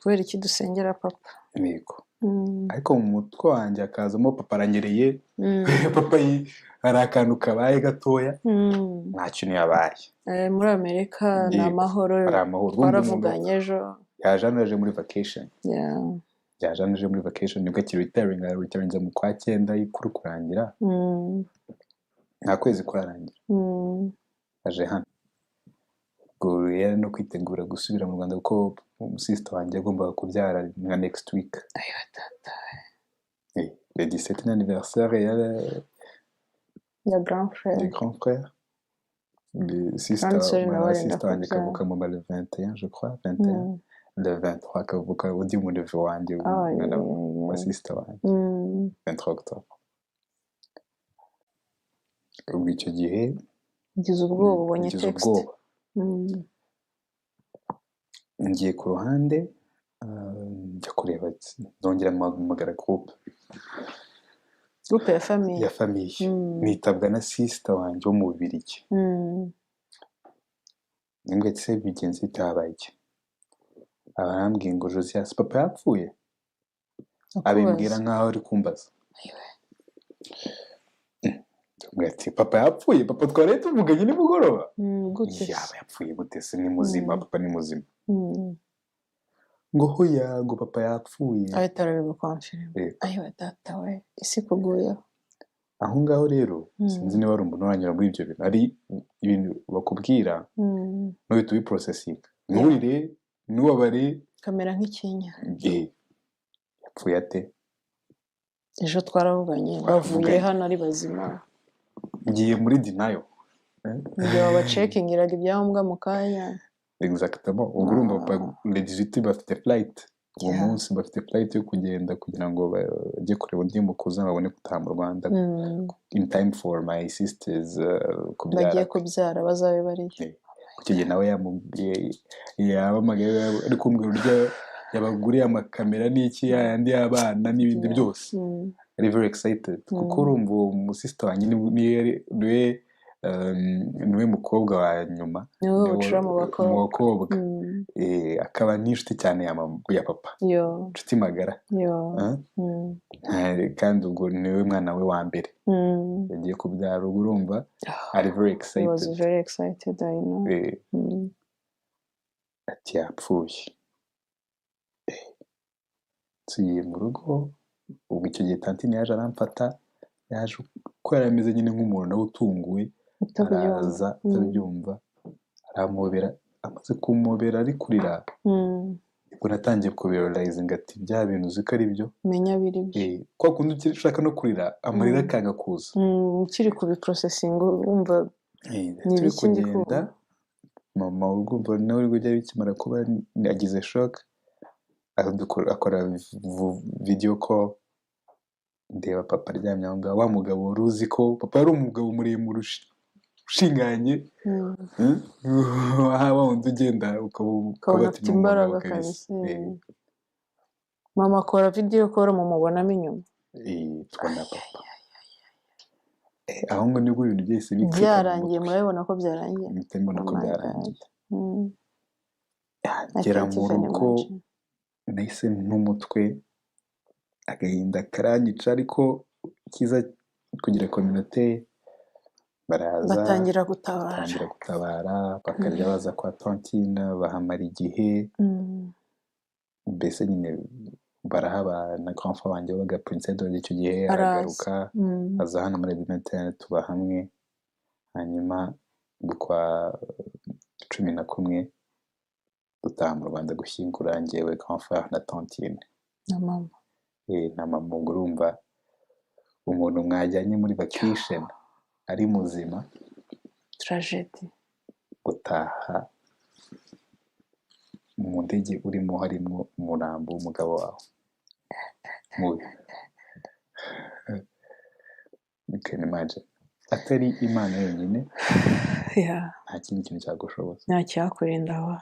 Kubera iki dusengera papa? Yego. Ariko mu mutwe wanjye hakazamo papa aranyereye, papa hari akantu kabaye gatoya, nta kintu yabaye. Muri Amerika ni amahoro. Hari amahoro. Urumva umuntu Twaravuganye ejo. yaje hano, yaje muri vacation. Yaje hano, aje muri vacation, nibwo akiri retiring, mu kwa cyenda kuri kurangira. Nta kwezi kurarangira. Aje hano, ubwo yari no kwitegura gusubira mu Rwanda, kuko umusisita wanjye yagombaga kubyara nka next week. Ayiwe tata! Le 17 ni anniversaire ya Ya grand frère. Du grand frère. Le sister, Grande sœur umwana nawe wa arenda sister wanjye kubyara. akavuka mu le 21, je crois, 21. Le 23 akavuka undi muneveu wanjye, Ah, umwana yeah. wa sister wanjye, 23 octobre. Ubwo icyo gihe Ugize ubwoba ubonye ngize text. ubwoba. Ngiye ku ruhande, njya kureba, nongera mpamagara groupe. Groupe ya famille. Ya famille. Nitabwa na sister wanjye wo mu Bubiligi. Nibwo ati: "Se bigenze bite, habaye iki?" Arambwiye ngo: "Josias, papa yapfuye?" Abimbwira Akubaza. nkaho ari kumbaza. Ayiwe! Ndamubwira ati: "Papa yapfuye? Papa twari tuvuganye nimugoroba." Gute se? Yaba yapfuye gute se? Ni muzima. Papa ni muzima. Ngo hoya, ngo papa yapfuye. Ahita arabiguconfirma. Yego. Ayiwe data we, isi ikuguyeho. Aho ngaho rero, sinzi niba hari umuntu uranyura muri ibyo bintu, ari ibintu bakubwira ntuhite ubiprocessinga, nturire, ntubabare. Kamera nk'ikinya. Yapfuye ate? Ejo twaravuganye, bavuye Twaravuganye. hano ari bazima. Ngiye muri denial. Mu gihe wabacheckingiraga ibyangombwa mu kanya. Exactement. Ubwo urumva papa le 18 bafite flight uwo munsi, bafite flight yo kugenda kugira ngo bajye kureba undi mukuza, babone gutaha mu Rwanda in time for my sisters kubyara. Bagiye kubyara, bazabe bariyo. Icyo gihe nawe yamubwiye, yahamagaye ari kumbwira uburyo yabaguriye amakamera n'iki, yayandi y'abana n'ibindi byose. Ari very excited, kuko urumva uwo musisita wanjye niwe mukobwa wa nyuma. Niwe bucura mu bakobwa. Mu bakobwa. Akaba n'inshuti cyane ya mama, ya papa. Yo. Inshuti magara. Yo. Eh? Kandi ubwo niwe mwana we wa mbere yagiye kubyara, ubwo urumva ari very He was excited. very excited, I know. Ati yapfuye. Nsubiye mu rugo, ubwo icyo gihe tantine yaje aramfata, yaje uko yari ameze nyine, nk'umuntu nawe utunguwe. Utabyumva. Araza atabyumva, arampobera, amaze kumpobera ari kurira, nibwo natangiye kubirealizinga ati bya bintu uzi ko ari byo. Menya biri byo. Kwa kundi ushaka no kurira, amarira akanga kuza. Ukiri kubiprocessinga, wumva ni Turi ibiki ndi kugenda, kumva? Mama urumva nawe ubwo byari bikimara kuba agize shock, akora video call, ndeba papa aryamye aho ngaho, wa mugabo wari uzi ko papa yari umugabo muremure ushinganye. Wa wundi ugenda ukaba ukabona ati afite ni umugabo imbaraga kabisa. kabisa. Mama akora video call, mumubonamo inyuma. Tubona papa. Aho ngo nibwo ibintu byahise bicika mu Byarangiye. mutwe. Murabibona ko byarangiye. Mpita mbona Oh ko my byarangiye. God. I Ngera can't mu even rugo, imagine. nahise n'umutwe, agahinda karanyica, ariko cyiza kugira communauté, baraza. Batangira gutabara. Batangira gutabara, bakajya baza kwa tantine, bahamara igihe. Mbese nyine Barahaba na grand frère wanjye wabaga Prince Edward icyo gihe, aragaruka aza hano muri Edmonton, tuba hamwe. Hanyuma kwa 11 dutaha mu Rwanda gushyingura, njyewe, grand frère na tantine na mama. Na mama. Ubwo urumva umuntu mwajyanye muri vacation ari muzima, tragedy, gutaha mu ndege urimo harimo umurambo w'umugabo wawe mubi. You can imagine. Atari Imana yonyine, nta kindi kintu cyagushoboza. Nta cyakurinda aho.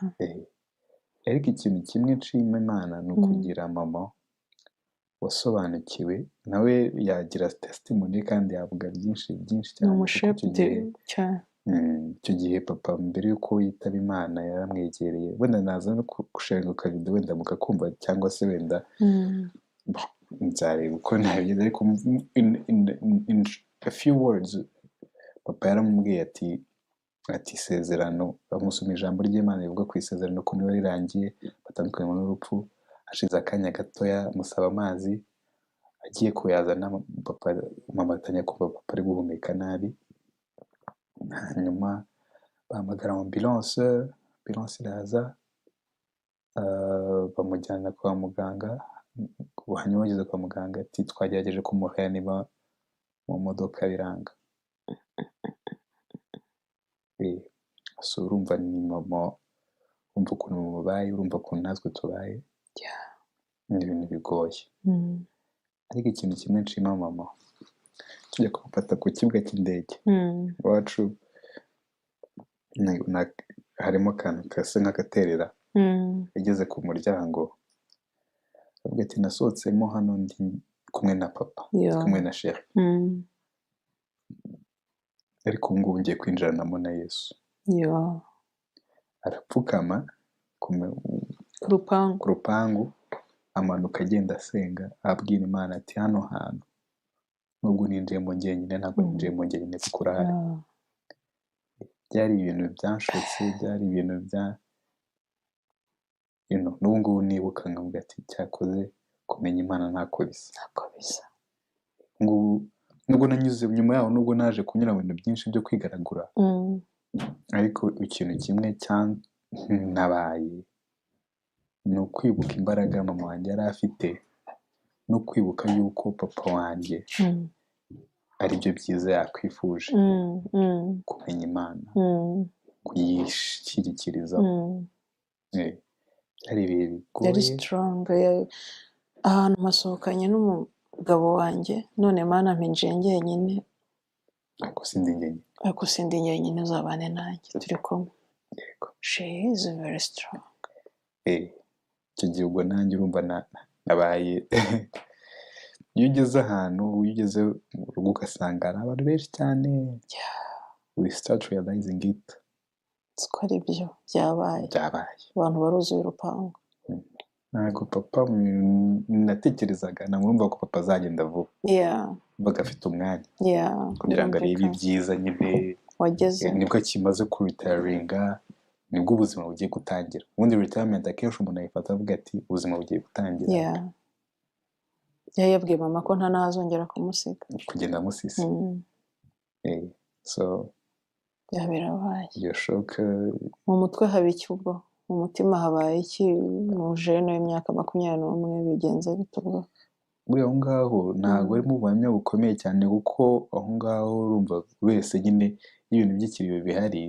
Ariko ikintu kimwe nshima Imana ni ukugira mama wasobanukiwe, nawe yagira testimony kandi yavuga byinshi byinshi Ni cyane, kuko umushefu icyo gihe cyane. Icyo gihe papa mbere y'uko yitaba Imana yaramwegereye. Wenda naza no gusharinga akavideo wenda mukakumva, cyangwa se wenda nzareba uko nabigenza, ariko in a few words, papa yaramubwiye ati isezerano, amusoma ijambo ry'Imana rivuga ku isezerano ko niba rirangiye batandukanywa n'urupfu. Hashize akanya gatoya musaba amazi, agiye kuyazana, papa, mama atangira kumva papa ari guhumeka nabi. Hanyuma bahamagara ambulance, ambulance iraza, bamujyana kwa muganga. Hanyuma bageze kwa muganga ati twagerageje kumureanima mu modoka biranga. So urumva ni mama, urumva ukuntu mubaye, urumva ukuntu natwe tubaye, ni ibintu bigoye. Ariko ikintu kimwe nshima mama, tujya kumufata ku kibuga cy'indege iwacu harimo akantu gasa nk'agaterera. Yageze ku muryango avuga ati nasohotsemo hano ndi kumwe na papa, ndi kumwe na chéri, ariko ubu ngubu ngiye kwinjiranamo na Yesu. Arapfukama Ku rupangu. ku rupangu, amanuka agenda asenga, abwira Imana ati hano hantu nubwo ninjiyemo njyenyine, ntabwo ninjiyemo njyenyine kuko urahari. Byari ibintu byanshotse, byari ibintu bya n'ubu ngubu nibuka nkavuga ati cyakoze kumenya Imana ntako bisa. Ntako bisa. Ngubu nubwo nanyuze nyuma yaho, nubwo naje kunyura mu bintu byinshi byo kwigaragura, ariko ikintu kimwe cyantabaye ni ukwibuka imbaraga mama wanjye yari afite, no kwibuka yuko papa wanjye aribyo byiza yakwifuje, kumenya Imana, kuyishyikirizaho. Byari ibihe Yari bigoye. strong. Ahantu mpasohokanye n'umugabo wanjye, none Mana mpinjiye njyenyine. Ariko sindi njyenyine. Ariko sindi njyenyine, uzabane nanjye, turi kumwe. Yego. She is very strong. Icyo gihe ubwo nanjye urumva nabaye, iyo ugeze ahantu, iyo ugeze mu rugo ugasanga hari abantu benshi cyane, we start realizing it. Ko ari byo byabaye. Byabaye. Abantu baruzuye urupangu. Ntabwo papa natekerezaga, ntabwo numva ko papa azagenda vuba. Mbaga afite umwanya kugira ngo arebe ibyiza nyine wageze. Nibwo akimaze kuretiringa, nibwo ubuzima bugiye gutangira. Ubundi retirement akenshi umuntu ayifata avuga ati ubuzima bugiye gutangira. Yari yabwiye mama ko nta n'ahazongera kumusiga. Kugenda amusise. So Yeah, birabaye. Iyo shock. Mu mutwe haba iki ubwo? Mu mutima habaye iki? Mu jeune w'imyaka 21 bigenze bite ubwo? Buriya aho ngaho ntabwo harimo ubuhamya bukomeye cyane, kuko aho ngaho urumva buri wese nyine iyo ibintu by'ikiriyo bihari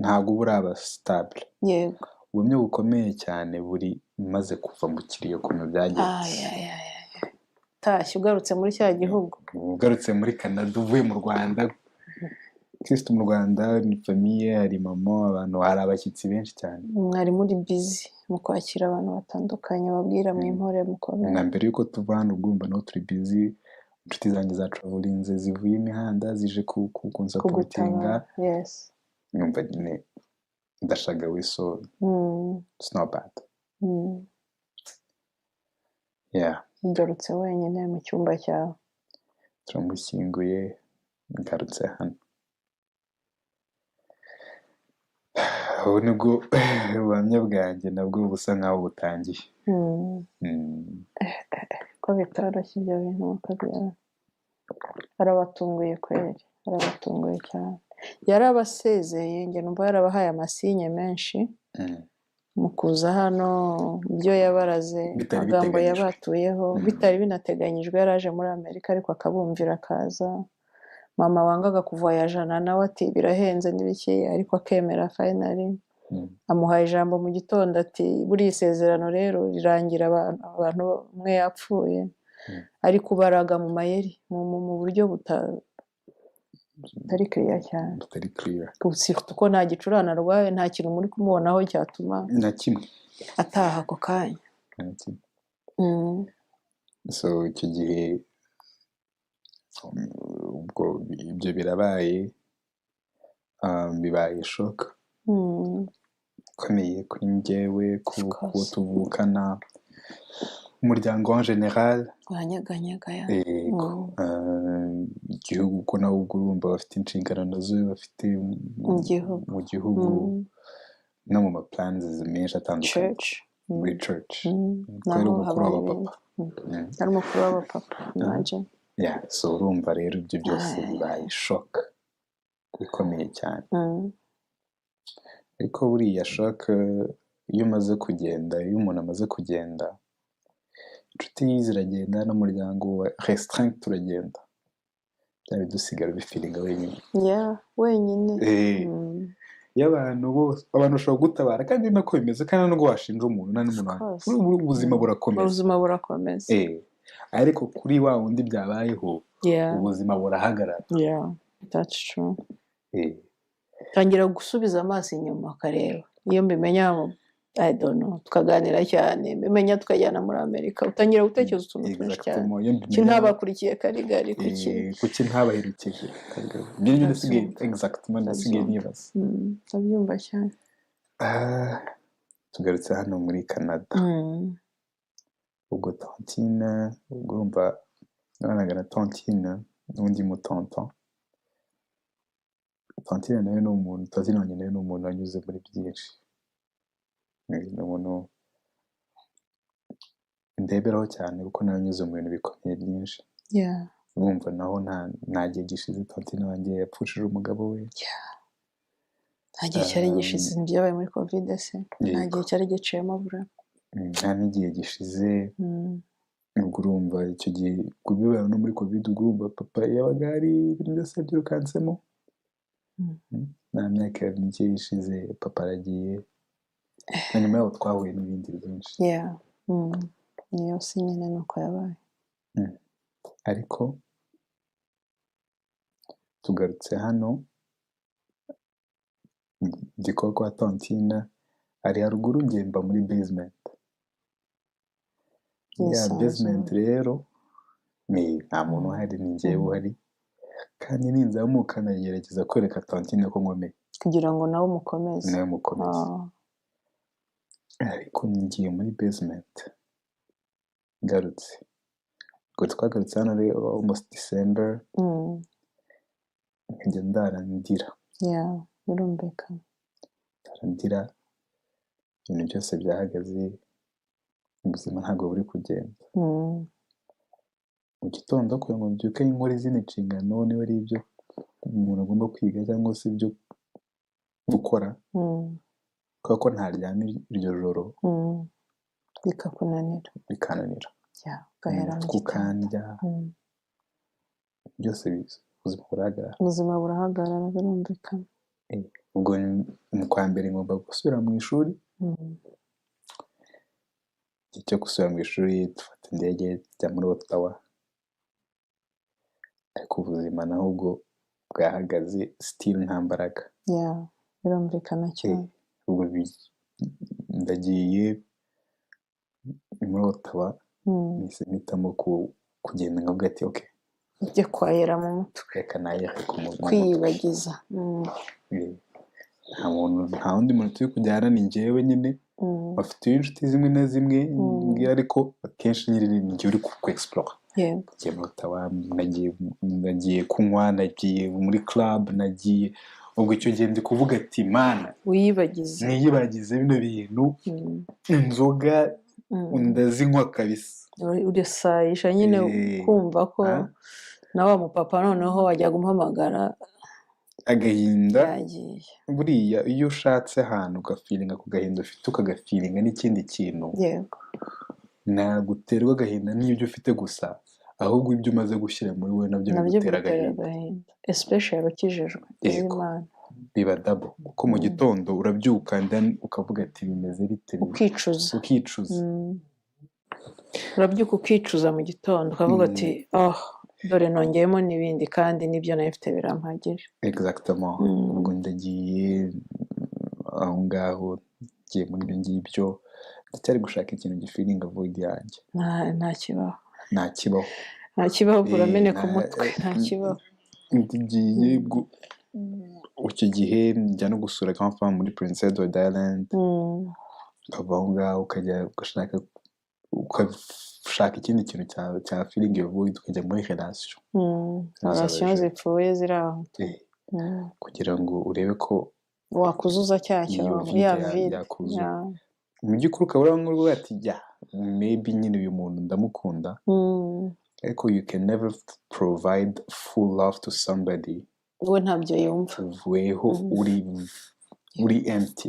ntabwo uba uraba stable. Ubuhamya bukomeye cyane buri maze kuva mu kiriyo ukuntu byagenze. Ay, ay, ay, ay. Utashye ugarutse muri cya gihugu. Ugarutse muri Canada uvuye mu Rwanda, Kristo mu Rwanda ni famille, hari mama, abantu, hari abashyitsi benshi cyane. Mwari muri busy mu kwakira abantu batandukanye, babwira mu impore mukomere. Na mbere yuko tuva hano urumva naho turi busy, inshuti zanjye za travelinze zivuye imihanda zije kunsupportinga. Kugutabara. Yes. Numva nyine ndashagawe, so it's not bad. Yeah. Ugarutse wenyine mu cyumba cyawe. Turamushyinguye, ngarutse hano. Aho nibwo ubuhamya bwanjye nabwo busa nkaho butangiye. Ko bitoroshye ibyo bintu bakabyara. Arabatunguye kweri, arabatunguye cyane. Yarabasezeye, njye numva yarabahaye amasinye menshi mu kuza hano, ibyo yabaraze, Bitari amagambo biteganyijwe. yabatuyeho, bitari binateganyijwe. Yaraje muri Amerika ariko akabumvira akaza. Mama wangaga kuvoyajana nawe ati birahenze n'ibiki, ariko akemera finally. Amuhaye ijambo mu gitondo ati buriya isezerano rero rirangira abantu umwe yapfuye. Ari kubaraga mu mayeri, mu buryo butari clear cyane. Butari clear. Surtout ko nta gicurane arwaye, nta kintu muri kumubonaho cyatuma Na kimwe. ataha ako kanya. Na kimwe. So icyo gihe ubwo ibyo birabaye, bibaye shock ikomeye kuri njyewe, Of ku course. tuvukana, umuryango en général. Uranyeganyega ya. Yego. Igihugu ko nawe ubwo urumva bafite inshingano nazo bafite Mu gihugu. mu gihugu no mu ma plans menshi atandukanye. Church. Muri church. Ko ari Naho umukuru habaye w'abapapa. ibindi. Ari umukuru w'abapapa, imagine. Yeah, so urumva rero ibyo byose Ay, ay, bibaye ay. shock ikomeye cyane. Ariko buriya shock, iyo umaze kugenda, iyo umuntu amaze kugenda, inshuti ziragenda n'umuryango wa restreint turagenda, bya bidusigara ubifeelinga wenyine. Yeah, wenyine. Iyo abantu bose, abantu bashobora kugutabara, kandi ni nako bimeze, kandi nubwo washinja umuntu, nta n'umuntu Of course. ubuzima burakomeza. Ubuzima burakomeza. Ariko kuri wa wundi byabayeho, ubuzima burahagarara. Yeah, that's true. Tangira gusubiza amaso inyuma ukareba, iyo mbimenya, I don't know, tukaganira cyane, mbimenya tukajyana muri Amerika, utangira gutekereza utuntu twinshi cyane. Exactement. Iyo Kuki mbimenya ntabakurikiye Karigari, kuki kuki ntabaherekeje Karigari? Ibyo nibyo nasigaye Ndabyumva. exactement nasigaye Ndabyumva. nibaza. Ndabyumva cyane. Ah, tugarutse hano muri Canada, ubwo tantine, ubwo urumva nabanaga na tantine n'undi mutonton. Tantine nawe ni umuntu, tantine wanjye nawe ni umuntu wanyuze muri byinshi. Ni umuntu ndeberaho cyane kuko nawe anyuze mu bintu bikomeye byinshi. Urumva naho nta gihe gishize tantine wanjye yapfushije umugabo we. Nta gihe cyari gishize, ntibyabaye muri Covid se? Nta gihe cyari giciyemo bura. Nta n'igihe gishize. Ubwo urumva icyo gihe kubibaye no muri Covid, ubwo urumva papa yabaga hari ibintu byose yabyirukansemo. Nta myaka mike ishize papa aragiye, na nyuma yaho twahuye n'ibindi byinshi. Yeah. Niyo si nyine nuko yabaye. Ariko tugarutse hano gikorwa kwa tantine ari haruguru, ngemba muri basement ya Yisanzuye. basement rero ni nta muntu uhari, ni njyewe uhari, kandi ninzamuka nagerageza kwereka tantine ko nkomeye. Kugira ngo nawe umukomeze. Nawe mukomeze. Ariko ngiye muri basement, ngarutse, ubwo twagarutse hano rero almost December, nkajya ndara ndira. Yeah, birumvikana. Ndara ndira, ibintu byose byahagaze, ubuzima ntabwo buri kugenda. Mu gitondo kugira ngo mbyuke nkore izindi nshingano, niba ari ibyo umuntu agomba kwiga cyangwa se ibyo gukora, kubera ko ntaryama iryo joro, Bikakunanira. Bikananira. Yeah, ugahera mu Umutwe gitanda. ukandya, byose biza, ubuzima burahagarara. Ubuzima burahagarara, birumvikana. Ubwo mu kwa mbere ngomba gusubira mu ishuri. Igihe cyo gusubira mu ishuri, dufata indege tujya muri Ottawa, ariko ubuzima naho ubwo bwahagaze, still nta mbaraga. Yeah, birumvikana cyane. Ubwo ndagiye muri Ottawa, mpise mpitamo kugenda nkavuga ati ok, Ujye kwayera mu mutwe. Reka nayere ku mutwe. Kwiyibagiza. Nta muntu, nta wundi muntu turi kujyana, ni njyewe nyine. Bafite inshuti zimwe na zimwe mbwira, ariko akenshi nyine ni njye uri ku explore. Nagiye muri Ottawa, nagiye kunywa, nagiye muri club, nagiye Ubwo icyo gihe ndi kuvuga ati: "Mana, wiyibagize." Niyibagize bino bintu. Inzoga ndazinywa kabisa. Urasayisha nyine. Kumva ko na wa mupapa noneho wajyaga umuhamagara agahinda yagiye. Buriya iyo ushatse ahantu ugafeelinga ku gahinda ufite, ukagafeelinga n'ikindi kintu, ntabwo uterwa agahinda n'ibyo ufite gusa, ahubwo ibyo umaze gushyira muri wowe nabyo nabyo bigutera bigutera agahinda. Agahinda, especially ukijijwe uzi Imana. Biba double, kuko mu gitondo urabyuka, then ukavuga ati: "Bimeze bite?" Ukicuza. Ukicuza. Urabyuka ukicuza mu gitondo, ukavuga ati: "Oh, dore nongeyemo n'ibindi, kandi n'ibyo nari mfite birampagije." Exactement. Ubwo ndagiye aho ngaho, ngiye muri ibyo ngibyo, ndacyari gushaka ikintu gifillinga void yanjye. Nta kibaho. Nta kibaho. Nta kibaho, urameneka umutwe, nta kibaho. Ngiye icyo gihe njya no gusura grandpa muri Prince Edward Island. Ukava aho ngaho ukajya ugashaka ikindi kintu cya filling your void, ukajya muri relation. Relation zipfuye ziri aho. Kugira ngo urebe ko wakuzuza cya iyo cyobo vide ya vide. Yakuzura. Ya. Mu by'ukuri ukaba uri ati: "Yeah, maybe nyine uyu muntu ndamukunda," ariko you can never provide full love to somebody we ntabyo yumva. Weho uri empty.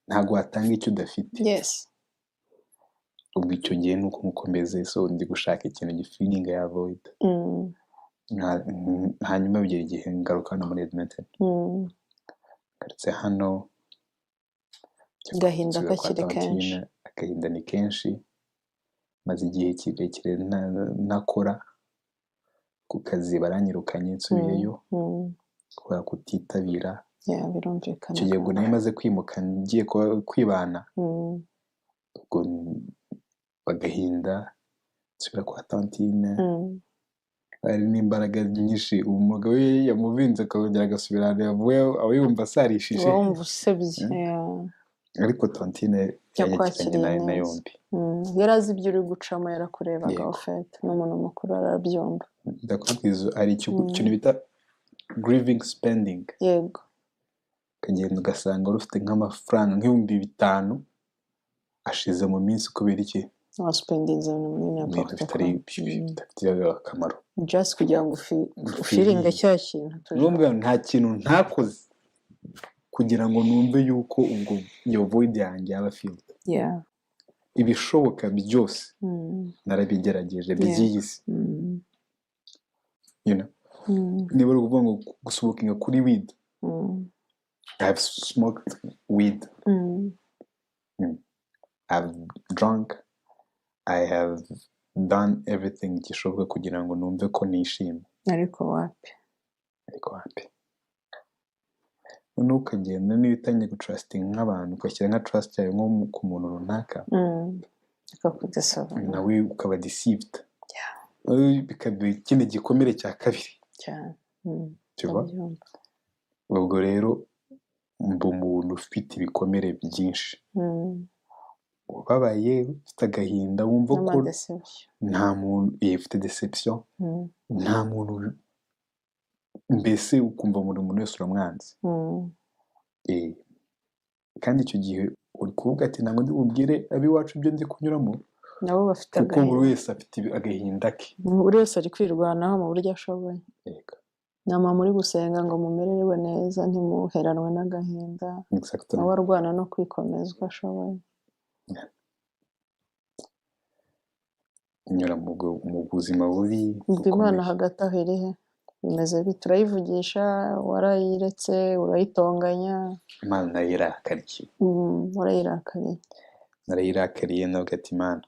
Ntabwo watanga icyo udafite. Ubwo icyo gihe ni uko nkuko meze, so ndi gushaka ikintu gifillinga ya void. Hanyuma bigera igihe ngaruka hano muri Edmonton. Ngarutse hano njya Agahinda gusubira kwa kakiri kenshi. Tantine, agahinda ni kenshi, maze igihe kirekire ntakora ku kazi, baranyirukanye nsubiyeyo kubera kutitabira. Yeah, birumvikana. Icyo gihe ubwo nari maze kwimuka, ngiye kwibana. Ubwo agahinda, nsubira kwa tantine. Hari n'imbaraga nyinshi, umugabo we yamuvinze akongera agasubira ahantu yavuye, aba yumva asarishije. Uba wumva usebye. Yeah. Ariko tantine yanyakiranye Yakwakiriye na neza. yombi. Yari azi ibyo uri gucamo, yarakurebaga. Yego. Ufite n'umuntu mukuru arabyumva. Ndakubwiza, hari ikintu bita grieving spending. Ukagenda ugasanga wari ufite nk'amafaranga nk'ibihumbi 5 ashize mu minsi, kubera iki? Waspendinze muri Ibintu n'importe bitari quoi. Bidafite akamaro. Just kugira ngo ufeelinge cya kintu. N'ubwo nta kintu ntakoze kugira ngo numve yuko ubwo iyo void yanjye yaba filled. Ibishoboka byose narabigerageje by'iyi si. You know? Niba uri ukuvuga ngo gusmokinga kuri weed, I have smoked weed. I've drunk, I have done everything gishoboka kugira ngo numve ko nishimye. Ariko wapi. Ariko wapi. Noneho ukagenda, niba utangiye gutrustinga nk'abantu, ugashyira nka trust yawe nko ku muntu runaka, Akakudeceiva. nawe ukaba deceived. Bikaba ikindi gikomere cya kabiri. Cyane. Tu vois? Ndabyumva. Ubwo rero mba umuntu ufite ibikomere byinshi, ubabaye, ufite agahinda, wumva ko n'amadeception. Nta muntu, ufite deception, nta muntu mbese, ukumva buri muntu wese uramwanze. Kandi icyo gihe uri kuvuga ati: "Ntabwo ndi bubwire ab'iwacu ibyo ndi kunyuramo," Nabo bafite kuko buri agahinda. wese afite agahinda ke. Buri wese ari kwirwanaho mu buryo ashoboye. Na mama uri gusenga ngo mumererwe neza, ntimuheranwe n'agahinda, nawe arwana no kwikomeza uko ashoboye. Nyura mu buzima bubi Ubwo Imana bukomeye. hagati aho iri he? Bimeze bite? Urayivugisha? Warayiretse? Urayitonganya? Imana nayirakariye. Warayirakariye. Narayirakariye, navuga ati: "Imana,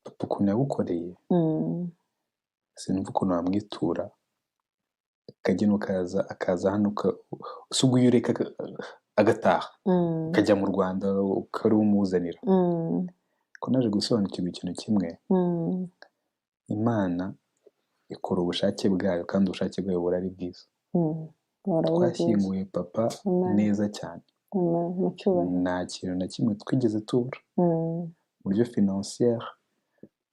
papa ukuntu yagukoreye, sinumva ukuntu wamwitura, akagenda ukaza akaza hano, usa ubwo iyo ureka agataha, akajya mu Rwanda ukaba umuzanira." Ko naje gusobanukirwa ikintu kimwe: Imana ikora ubushake bwayo, kandi ubushake bwayo buba ari bwiza. Buhora buri bwiza. Twashyinguye papa Amen. neza cyane. Amen. Mu cyubahiro. Nta kintu na kimwe twigeze tubura mu buryo financière,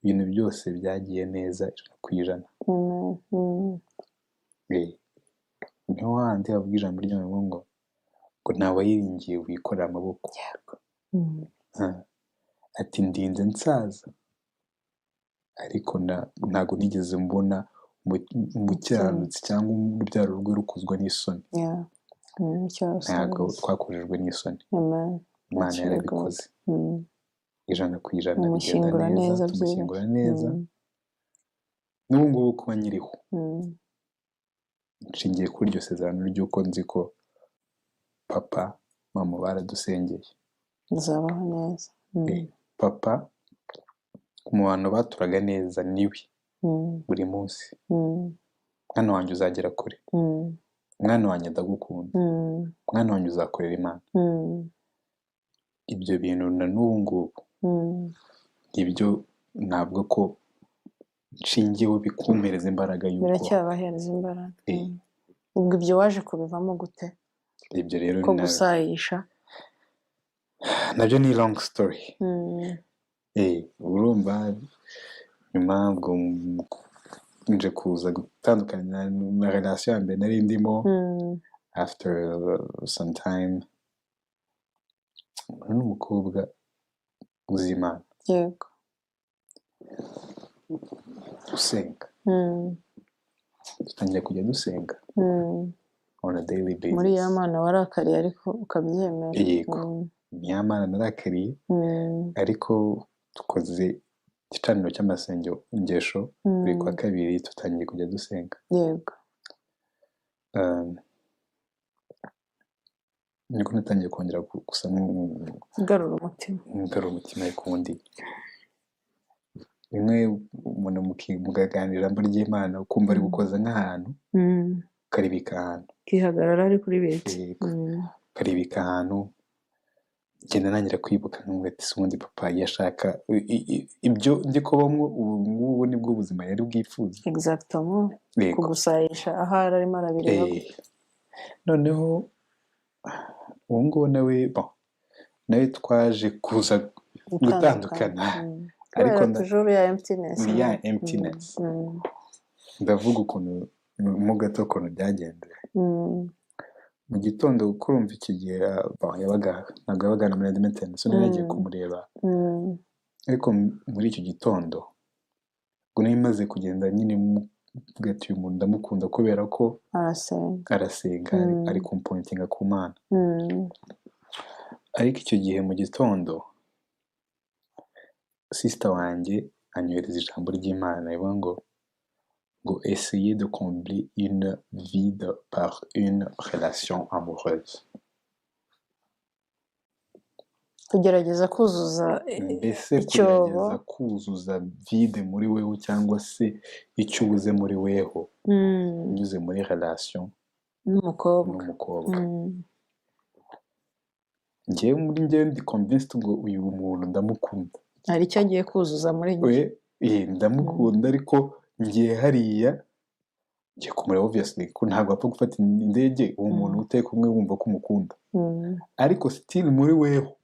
ibintu byose byagiye neza 100%. Amen. Niho handi havuga ijambo ry'Imana ngo ntawayiringiye wikorera amaboko. Ati ndinze nsaza ariko ntabwo nigeze mbona umukiranutsi cyangwa urubyaro rwe rukozwa n'isoni. Ntabwo twakojejwe n'isoni. Imana yarabikoze 100% bigenda neza, tumushyingura neza. N'ubu ngubu kuba nkiriho nshingiye kuri iryo sezerano ry'uko nzi ko papa mama baradusengeye nzabaho neza. Papa mu bantu baturaga neza niwe buri munsi. Mwana wanjye uzagera kure, mwana wanjye ndagukunda, mwana wanjye uzakorera Imana. Ibyo bintu na n'ubu ngubu ibyo ntabwo ko nshingiyeho bikumpereza imbaraga y'uko biracyabahereza imbaraga. Ubwo ibyo waje kubivamo gute? Ibyo rero ko gusayisha nabyo ni long story. Urumva nyuma ubwo nje kuza gutandukana na relation ya mbere nari ndimo. After some time n'umukobwa uzi Imana. Yego. Usenga. Dutangira kujya dusenga on a daily basis. Muri ya Mana warakariye ariko ukabyemera. Yego. Ni ya Mana narakariye ariko dukoze igicaniro cy'amasengesho buri kwa kabiri tutangiye kujya dusenga. Yego. Niko natangiye kongera gusa ngarura umutima. Ngarura umutima ariko ubundi rimwe umuntu mukaganira ijambo ry'Imana ukumva ari gukoza nk'ahantu ukaribika ahantu ukihagarara ari kuri betse ukaribika ahantu ngenda nangira kwibuka nkumva ati ubundi papa yashaka ibyo ndi kubamo ubu ngubu nibwo buzima yari bwifuza. Exactement. Kugusayisha ahari arimo arabireba. Noneho uwo nguwo nawe twaje kuza gutandukana ariko toujours ya emptiness. Ya emptiness. Ndavuga ukuntu mu gato ukuntu byagenze. Mu gitondo kurumva iki gihe yabaga ntabwo yabaga na muri Edmonton, so nari nagiye kumureba. Ariko muri icyo gitondo ubwo nari maze kugenda nyine mvuga ati uyu muntu ndamukunda kubera ko arasenga ari kumpointinga ku Mana. Ariko icyo gihe mu gitondo sister wanjye anyohereza ijambo ry'Imana rivuga ngo essayez de combler une vide par une relation amoureuse. Kugerageza kuzuza mbese kugerageza kuzuza vide muri weho cyangwa se icyo ubuze muri weho unyuze muri relation n'umukobwa. Njyewe muri njyewe ndi convinced ngo uyu muntu ndamukunda. Hari icyo agiye kuzuza muri njye. Ndamukunda ariko ngiye hariya ngiye kumureba obviously ko ntabwo apfa gufata indege uwo muntu uteye kumwe wumva ko umukunda. Ariko still muri weho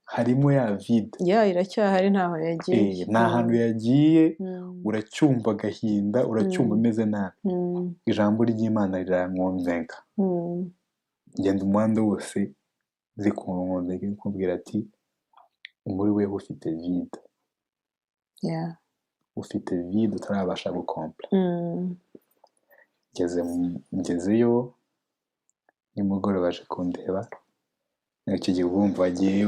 harimo ya vide. Ya iracyahari ntaho yagiye. Nta hantu yagiye, uracyumva agahinda, uracyumva umeze nabi. Ijambo ry'Imana rirankonvenka. Ngenda umuhanda wose zikunkonvenka kumbwira ati muri weho ufite vide. Ufite vide utarabasha gukompla. Ngezeyo nimugoroba aje kundeba. Icyo gihe wumva wagiye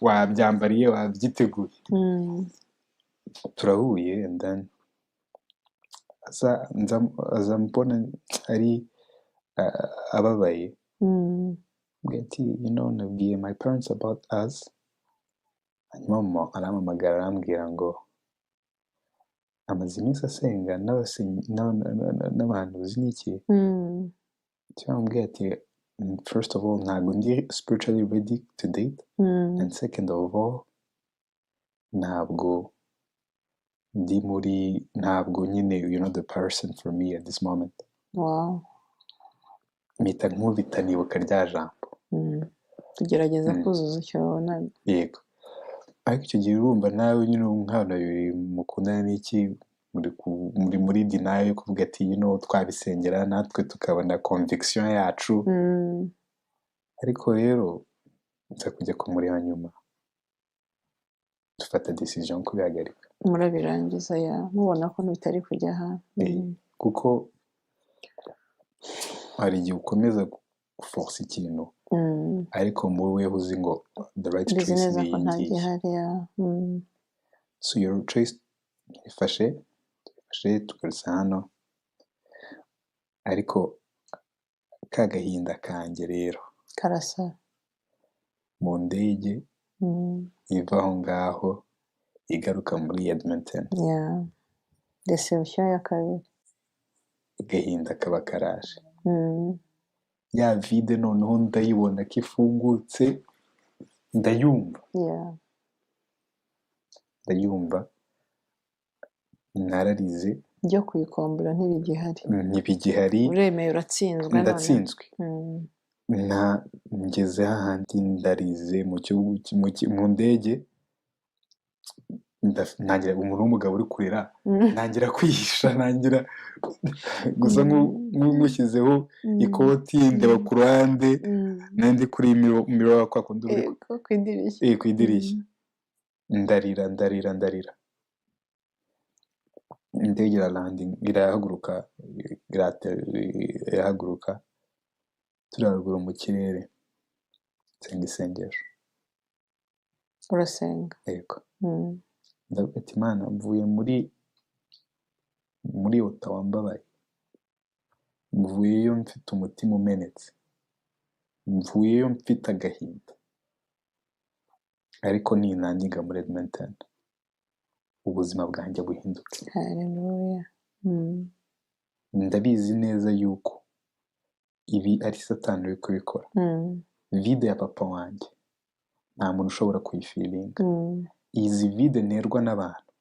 wabyambariye wabyiteguye. Turahuye and then aza mbona ari ababaye. Ati you know nabwiye my parents about us. Hanyuma mama arampamagara arambwira ngo amaze iminsi asenga n'abahanuzi n'iki. Cyamubwiye ati first of all ntabwo ndi spiritually ready to date, and second of all ntabwo ndi muri ntabwo nyine you're not the person for me at this moment. Wow. Mpita nkubita nibuka rya jambo. Tugerageza kuzuza icyo wabonaga. Yego. Ariko icyo gihe urumva nawe nyine nk'abantu babiri mukundana n'iki Muri denial yo kuvuga ati twabisengera natwe tukabona conviction yacu. Ariko rero nza kujya kumureba nyuma, dufata decision kubihagarika. Murabirangiza ya mubona ko bitari kujya hanze. Kuko hari igihe ukomeza guforce ikintu, ariko muri weho uzi ngo the right ubizi choice neza ni ko iyi nta ngiyi. gihari ya. So your choice ifashe ifashe, tugarutse hano, ariko ka gahinda kanjye rero karasa mu ndege iva aho ngaho igaruka muri Edmonton. Ya, deception ya kabiri. Agahinda kaba karaje. Ya vide noneho ndayibona ko ifungutse, ndayumva. Ndayumva, nararize. Byo kuyikombora ntibigihari. Ntibigihari. Uremeye, uratsinzwe none. Ndatsinzwe. Nta ngeze hahandi ndarize mu gihugu, mu ndege, ntangira umuntu w'umugabo uri kurira, ntangira kwihisha, ntangira gusa nk'ushyizeho ikoti, ndeba ku ruhande. Nari ndi kuri mirror, kwa kundi uri Yego, ku idirishya. Ku idirishya. Ndarira, ndarira, ndarira. Indege iralanding, irahaguruka, irahaguruka, turi haruguru mu kirere, nsenga isengesho. Urasenga? Yego. Ndavuga ati: "Imana, mvuye muri Ottawa mbabaye, mvuyeyo mfite umutima umenetse, mvuyeyo mfite agahinda, ariko ninangiga muri Edmonton ubuzima bwanjye buhinduke." Haleluya. Ndabizi neza yuko ibi ari Satani uri kubikora. Vide ya papa wanjye nta muntu ushobora kuyifeelinga. Izi vide nterwa n'abantu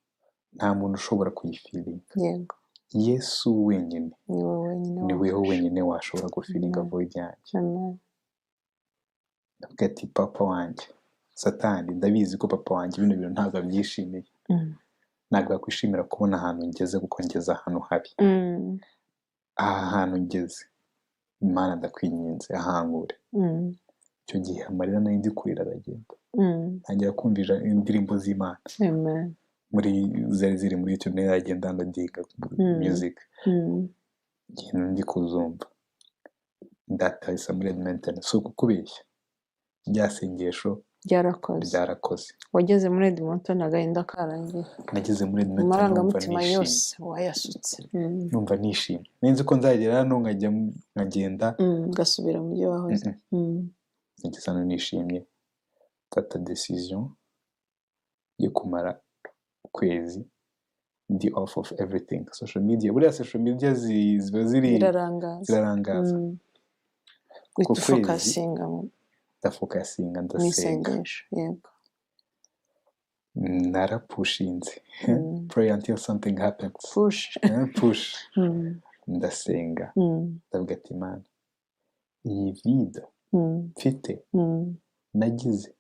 nta muntu ushobora kuyifeelinga. Yesu wenyine ni wowe wenyine ni weho wafasha. wenyine washobora gufillinga Amen. void yanjye. Amen. Ndavuga ati: "Papa wanjye, Satani, ndabizi ko papa wanjye bino bintu ntabwo abyishimiye. Ntabwo yakwishimira kubona ahantu ngeze, kuko ngeze ahantu habi. Aha hantu ngeze, Imana ndakwinginze, ahankure." Icyo gihe amarira nari ndi kurira aragenda. Ntangira kumva indirimbo z'Imana. Amen. Muri zari ziri muri YouTube, nayo yagenda downloadinga music. Ngenda ndi kuzumva, ndatahisa muri Edmonton. Si ukukubeshya, rya sengesho ryarakoze. Ryarakoze. Wageze muri Edmonton agahinda karangiye. Nageze muri Edmonton numva amarangamutima nishimye. yose wayasutse. Numva nishimye. Nari nzi ko nzagera hano nkajya nkagenda. Ugasubira mu byo wahoze. Nageze hano nishimye, mfata decision yo kumara ukwezi ndi off of everything social media. Buriya social media ziba ziri birarangaza. Zirarangaza. Uhita Uko kwezi ufocusinga mu ndafocusinga, mu ndasenga. isengesho, yego. Narapushinze. Pray until something happens. Push. Push. Ndasenga. Ndavuga ati: "Imana, iyi vide mfite, nagize,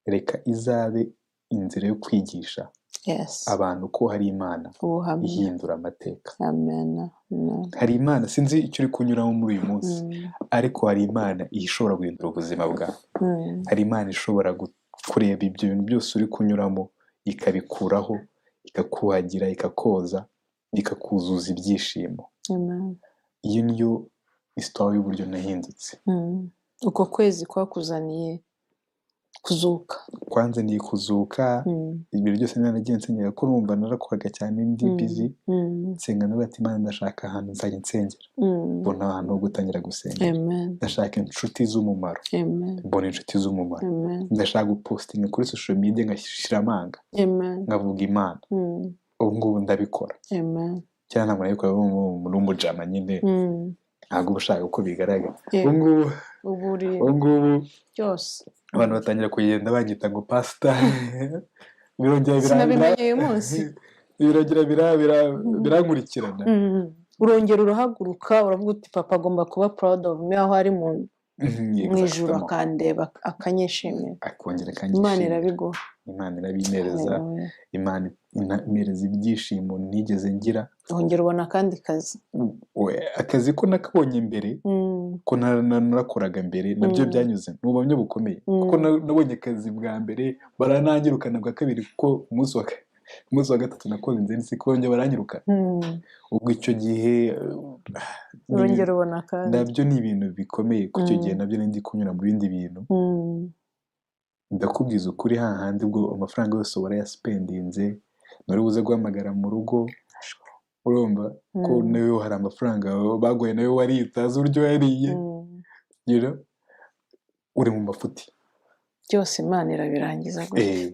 reka izabe inzira yo kwigisha abantu ko hari Imana ubuhamya ihindura amateka." Amen, amen. Hari Imana. Sinzi icyo uri kunyuramo muri uyu munsi, ariko hari Imana ishobora guhindura ubuzima bwawe. Hari Imana ishobora kureba ibyo bintu byose uri kunyuramo, ikabikuraho, ikakuhagira, ikakoza, ikakuzuza ibyishimo. Amen. Iyo niyo histoire y'uburyo nahindutse. Uko kwezi kwakuzaniye kuzuka. Kwanzaniye kuzuka. Ibintu byose naragiye nsengera, ko numva narakoraga cyane, ndi busy. Nsenga, ndavuga ati: "Imana, ndashaka ahantu nzajya nsengera." Mbona ahantu ho gutangira gusengera. Amen. Ndashaka inshuti z'umumaro. Amen. Mbona inshuti z'umumaro. Amen. Ndashaka gupostinga kuri social media, ngashyira amanga, Amen. nkavuga Imana. Ubu ngubu ndabikora. Amen. Cyangwa ntabwo nabikora umuntu w'umujama nyine, ntabwo uba ushaka uko bigaragara. Ubu ngubu Ubu uri ubu ngubu byose. abantu batangira kugenda banyita ngo pasita, birongera Sinabimenye uyu munsi. birongera birankurikirana. Urongera urahaguruka, uravuga uti: "Papa agomba kuba proud of me aho ari mu Mu ijuru Exactement. akandeba, akanyishimira. Akongera Imana akanyishimira. irabiguha. Imana irabimpereza. Haleluya. Imana impereza ibyishimo ntigeze ngira. Wongera ubona akandi kazi. Akazi ko nakabonye mbere, ko narakoraga mbere, nabyo byanyuze ni ubuhamya bukomeye, kuko nabonye akazi bwa mbere barananyirukana, bwa kabiri, kuko umunsi wa gatatu nakoze nzi ko bongera baranyirukana. Ubwo icyo gihe ni Urongera ubona akandi. Nabyo ni ibintu bikomeye, kuko icyo gihe nabyo nari ndi kunyura mu bindi bintu. Ndakubwiza ukuri, hahandi ubwo amafaranga yose warayaspendinze, nturi buze guhamagara mu rugo, urumva ko nayo hari amafaranga baguhaye, nayo wariye utazi uburyo wariye, uri mu mafuti. Byose Imana irabirangiza gutya.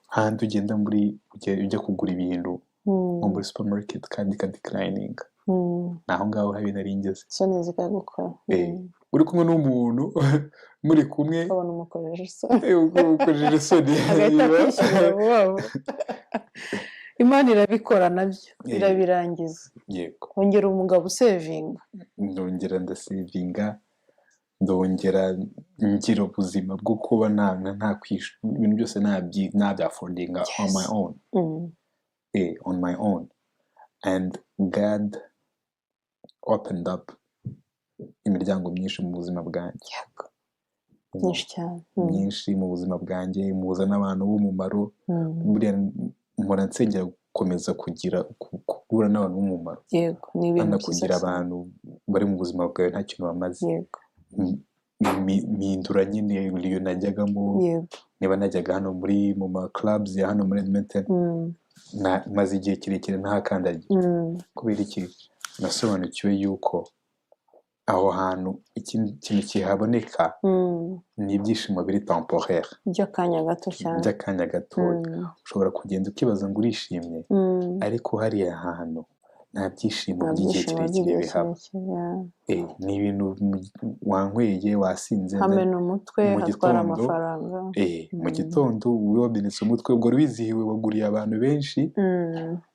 Hahandi ugenda muri ujya kugura ibintu nko muri supermarket kandi ikadeclininga, ni aho ngaho habi nari ngeze. Isoni zikagukora. Uri kumwe n'umuntu, muri kumwe, Ukabona umukoresha isoni. Ukojeje isoni. Agahita akwishyurira vuba vuba. Imana irabikora nabyo, irabirangiza. Wongera umugabo usavinga. Ndongera ndasavinga, ndongera ngira ubuzima bwo kuba nta ibintu byose nabyaffordinga on my own. On my own, and God opened up imiryango myinshi mu buzima bwanjye. Myinshi cyane. Myinshi mu buzima bwanjye, muhuza n'abantu b'umumaro. Buriya mpora nsengera gukomeza kugira guhura n'abantu b'umumaro. Yego, ni ibintu Hano byiza kugira cyane. abantu bari mu buzima bwawe nta kintu bamaze. Mpindura nyine iyo najyagamo, niba najyaga hano muri mu ma clubs ya hano muri Edmonton, maze igihe kirekire ntahakandagira. Kubera iki? Nasobanukiwe yuko aho hantu ikindi kintu kihaboneka ni ibyishimo biri temporaire. By'akanya gato cyane. By'akanya gatoya. Ushobora kugenda ukibaza ngo urishimye, ariko hariya hantu nta byishimo Nta by'igihe byishimo kirekire by'igihe bihaba. kirekire, yeah. Ni ibintu wanyweye, wasinze, Hamena umutwe, mu hatwara gitondo, amafaranga. Mu gitondo ube wamenetse umutwe, ubwo wari wizihiwe, waguriye abantu benshi,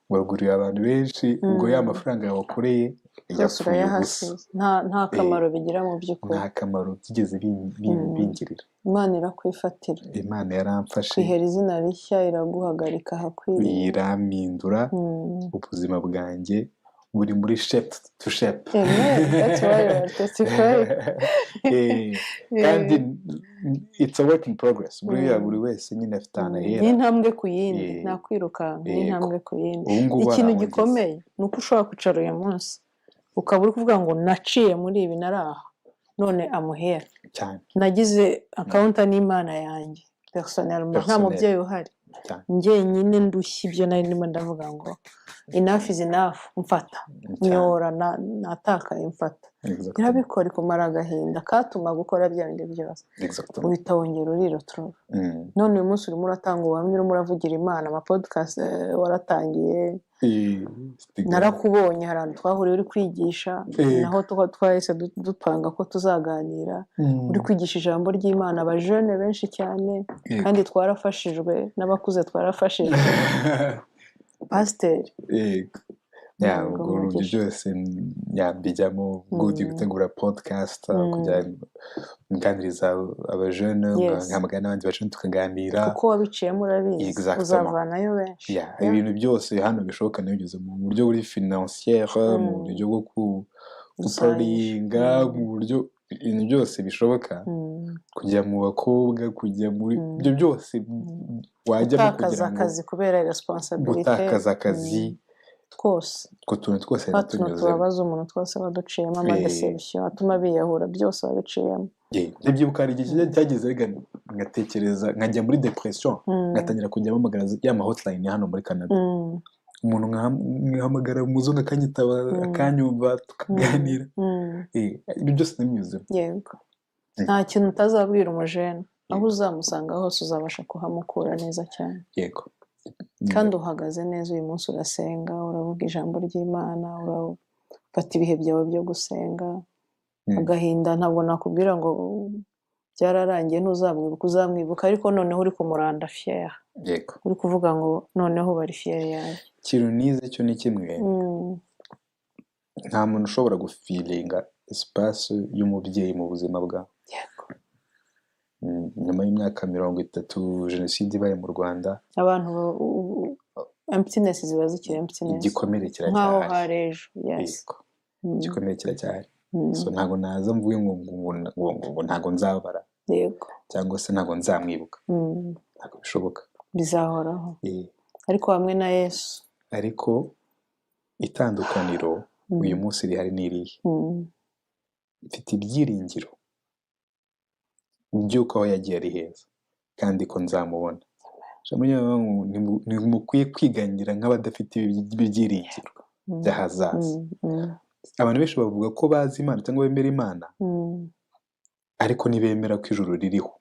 waguriye abantu benshi, ubwo ya mafaranga wakoreye Byose yapfuye ubusa. urayahasize, nta kamaro bigira mu by'ukuri. Nta kamaro byigeze bingirira. Imana irakwifatira. Imana yaramfashe. Kwihera izina rishya, iraguhagarika ahakwiriye. Irampindura. Ubuzima bwanjye buri muri shape to shape. Amen. That's why you are testifying. Kandi it's a work in progress. Buriya buri wese nyine afite ahantu Ni ahera. intambwe ku yindi, nta kwirukanka, ni intambwe ku yindi. Ubu ngubu Ikintu hari aho ngeze. gikomeye ni uko ushobora kwicara uyu munsi ukaba uri kuvuga ngo naciye muri ibi, nari aha, none amuhera. Nagize encounter n'Imana yanjye personnellement, nta Personnel. mubyeyi uhari, njyenyine ndushye ibyo nari ndimo, ndavuga ngo enough is enough, mfata, nyora, natakaye, mfata. Irabikora, ikumara agahinda katuma gukora bya bindi byose. Uhita wongera urirotura. None uyu munsi urimo uratanga ubuhamya, urimo uravugira Imana, ama podcast waratangiye. Narakubonye, hari ahantu twahuriye uri kwigisha, naho twahise dupanga ko tuzaganira. Uri kwigisha ijambo ry'Imana abajene benshi cyane, kandi twarafashijwe, n'abakuze twarafashijwe, pasiteri. Yego. Ya, Ntabwo ubwo ibyo umugisha. byose yambijyamo, ubwo ndi gutegura podcast, kujya nganiriza abajene, nkahamagara n'abandi bajene tukaganira. Kuko wabiciyemo urabizi. Exactement. Uzavanayo benshi. Ibintu byose hano bishoboka nabigeze mu buryo buri financière, mu buryo bwo Gusangira. gupartyinga, mu buryo ibintu byose bishoboka, kujya mu bakobwa, kujya muri ibyo byose wajyamo Gutakaza kugira ngo akazi kubera responsibility. Gutakaza akazi. Twose. Utwo tuntu twose Twa tuntu natunyuzemo. tubabaza umuntu twose baduciyemo, amadéception atuma biyahura, byose babiciyemo. Ndabyibuka hari igihe cyageze rega ngatekereza nkajya muri depression, ngatangira kujya mpamagara ya ma hotline ya hano muri Canada, umuntu nkahamagara umuzungu akanyitaba, akanyumva, tukaganira. Ibyo byose nabinyuzemo. Yego, nta kintu utazabwira umujene, aho uzamusanga hose uzabasha kuhamukura neza cyane. Kandi uhagaze neza uyu munsi, urasenga, uravuga ijambo ry'Imana, urafata ibihe byawe byo gusenga. Agahinda ntabwo nakubwira ngo byararangiye, ntuzamwibuka, uzamwibuka, ariko noneho uri kumuranda fier. Uri kuvuga ngo noneho bari fier yanjye. Ikintu nize cyo ni kimwe: nta muntu ushobora gufeelinga espace y'umubyeyi mu buzima bwawe. Nyuma y'imyaka 30 jenoside ibaye mu Rwanda, abantu emptiness ziba zikiri emptiness, igikomere nk'aho kiracyahari. Hari ejo, yes. Yego, igikomere kiracyahari. So ntabwo naza mvuge ngo ntabwo nzababara cyangwa se ntabwo nzamwibuka. Ntabwo bishoboka. Bizahoraho, ariko hamwe na Yesu. Ariko itandukaniro uyu munsi rihari ni irihe? Mfite ibyiringiro by'uko aho yagiye ari heza kandi ko nzamubona. Ijambo ry'Imana rivuga ngo ntimukwiye kwiganyira nk'abadafite ibyiringiro by'ahazaza. Abantu benshi bavuga ko bazi Imana cyangwa bemera Imana, ariko ntibemera ko ijuru ririho,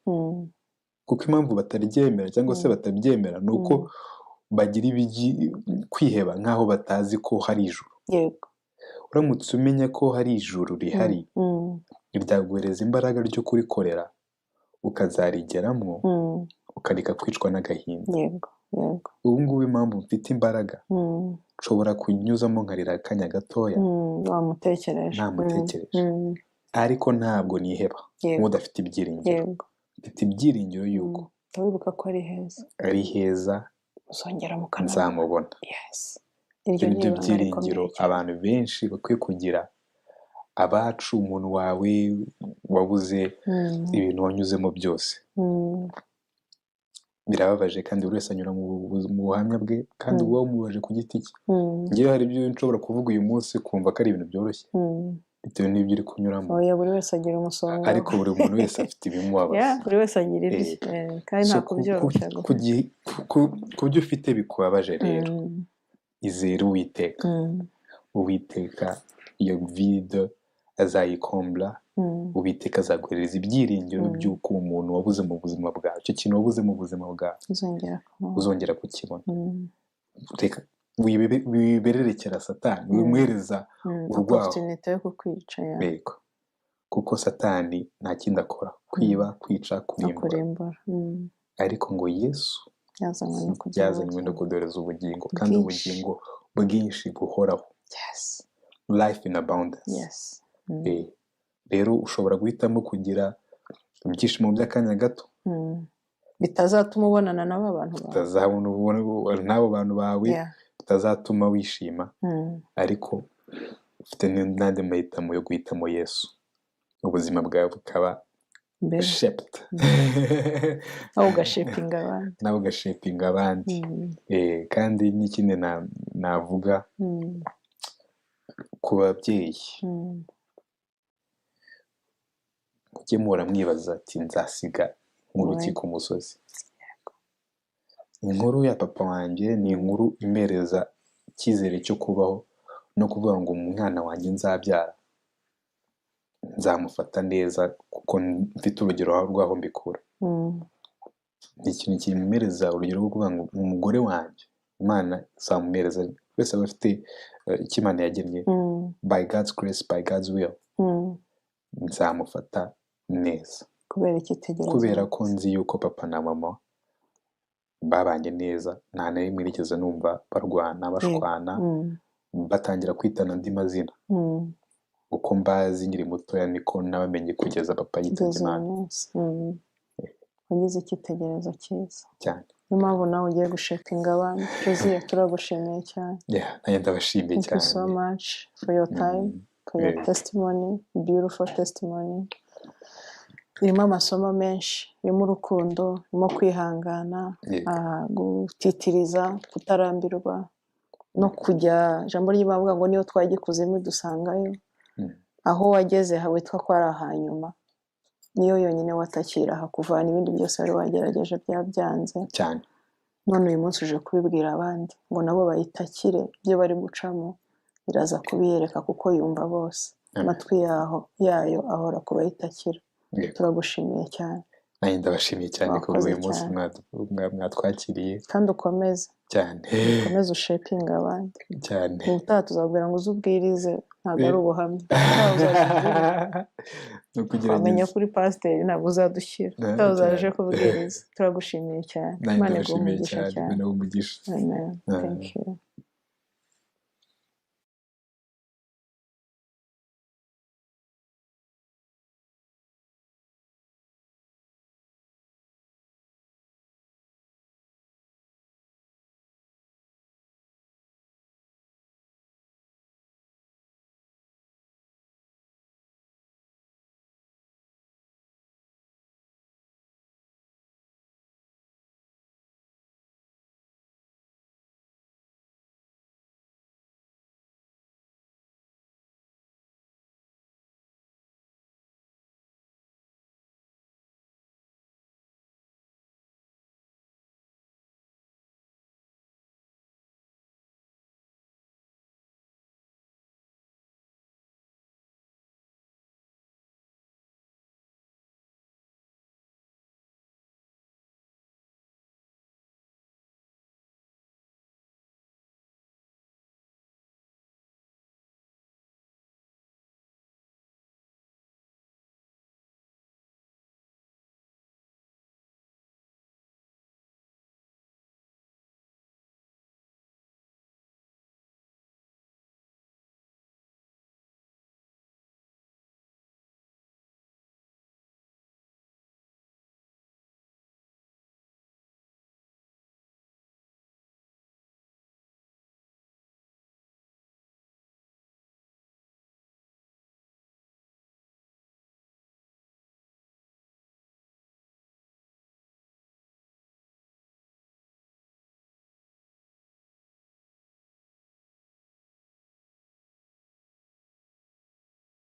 kuko impamvu bataryemera cyangwa se batabyemera ni uko bagira kwiheba nk'aho batazi ko hari ijuru. Uramutse umenya ko hari ijuru rihari, ryaguhereza imbaraga ryo kurikorera, ukazarigeramo, ukareka kwicwa n'agahinda. yego yego Ubu ngubu impamvu mfite imbaraga, nshobora kunyuzamo nkarira akanya gatoya Wamutekereje. namutekereje, ariko ntabwo niheba nk'udafite ibyiringiro. Mfite ibyiringiro yuko Wibuka ko ari heza, ari heza, uzongera mukanabona. nzamubona. Iryo Ibyo ni ni byo ibanga byiringiro rikomeye cyane. abantu benshi bakwiye kugira. Abacu, umuntu wawe wabuze, ibintu wanyuzemo byose birababaje, kandi buri wese anyura mu buhamya bwe, kandi uba wamubaje ku giti cye. Ngewe hari ibyo nshobora kuvuga uyu munsi kumva ko ari ibintu byoroshye bitewe n'ibyo uri kunyuramo. Oya, buri wese agira umusonga. Ariko buri muntu wese afite ibimubabaza. Yeah, buri wese agira ibye. Kandi So, nta kubyoroshya ku byo ufite bikubabaje rero, izere Uwiteka. Uwiteka iyo vide azayikombla. Uwiteka azaguhereza ibyiringiro by'uko umuntu wabuze mu buzima bwawe, icyo kintu wabuze mu buzima bwawe, uzongera kumubona. Uzongera kukibona. Reka wibererekera Satani, wimuhereza urwaho. Opportunity yo kukwica ya. Yego, kuko Satani nta kindi akora: kwiba, kwica, no kurimbura. Kurimbura. Ariko ngo Yesu yazanywe no kugira yazanywe no kuduhereza ubugingo, kandi bwinshi. Ubugingo bwinshi buhoraho, life in abundance. Rero ushobora guhitamo kugira ibyishimo by'akanya gato Bitazatuma ubonana n'aba bantu bawe, utazabona n'abo bantu bawe, bitazatuma wishima, ariko ufite n'andi mahitamo yo guhitamo Yesu, ubuzima bwawe bukaba mbere shaped, nawe ugashapinga abandi. Nawe ugashapinga abandi. Kandi n'ikindi navuga ku babyeyi, mujye muhora mwibaza ati: "Nzasiga inkuru ki ku musozi?" Inkuru ya papa wanjye ni inkuru impereza icyizere cyo kubaho no kuvuga ngo umwana wanjye nzabyara nzamufata neza, kuko mfite urugero rw'aho mbikura. Ni ikintu kimpereza urugero rwo kuvuga ngo umugore wanjye Imana izamuhereza, wese aba afite icyo Imana yagennye, by God's grace, by God's will, nzamufata neza kubera icyitegererezo, kubera ko nzi yuko papa na mama babanye neza. Nta na rimwe nigeze numva barwana, bashwana, batangira kwitana andi mazina. Uko mbazi nkiri mutoya niko nabamenye kugeza papa yitabye kugeza uyu Imana. munsi. Wagize icyitegererezo cyiza. Cyane. Niyo mpamvu nawe ugiye gushapinga abandi. Josiah, turagushimiye cyane. Yeah, nanjye ndabashimiye Thank you cyane. so much for your time, for your testimony, beautiful testimony. Irimo amasomo menshi, irimo urukundo, irimo kwihangana, gutitiriza, kutarambirwa, no kujya, ijambo ry'Imana rivuga ngo niyo twajya ikuzimu dusangayo. Aho wageze witwa ko ari ahanyuma, niyo yonyine watakira hakuvana ibindi byose wari wagerageje byaba byanze. Cyane. None uyu munsi uje kubibwira abandi ngo nabo bayitakire, ibyo bari gucamo iraza kubiyereka kuko yumva bose. Amen. Amatwi yayo ahora ku bayitakira. Turagushimiye cyane. Nanjye ndabashimiye cyane ko Wakoze uyu munsi cyane. mwatwakiriye. Kandi ukomeze Cyane. ukomeze ushapinga abandi. Cyane. Ubutaha tuzabwira ngo uze ubwirize, ntabwo ari ubuhamya. Ubutaha uzaza ubwirize. Ni ukugerageza. Wamenya kuri pasiteri ntabwo uzadushyira. Ubutaha uzaje kubwiriza. Turagushimiye cyane. Nanjye Imana iguhe ndabashimiye umugisha cyane. cyane. Imana iguhe umugisha. Amen. Ah. Thank you.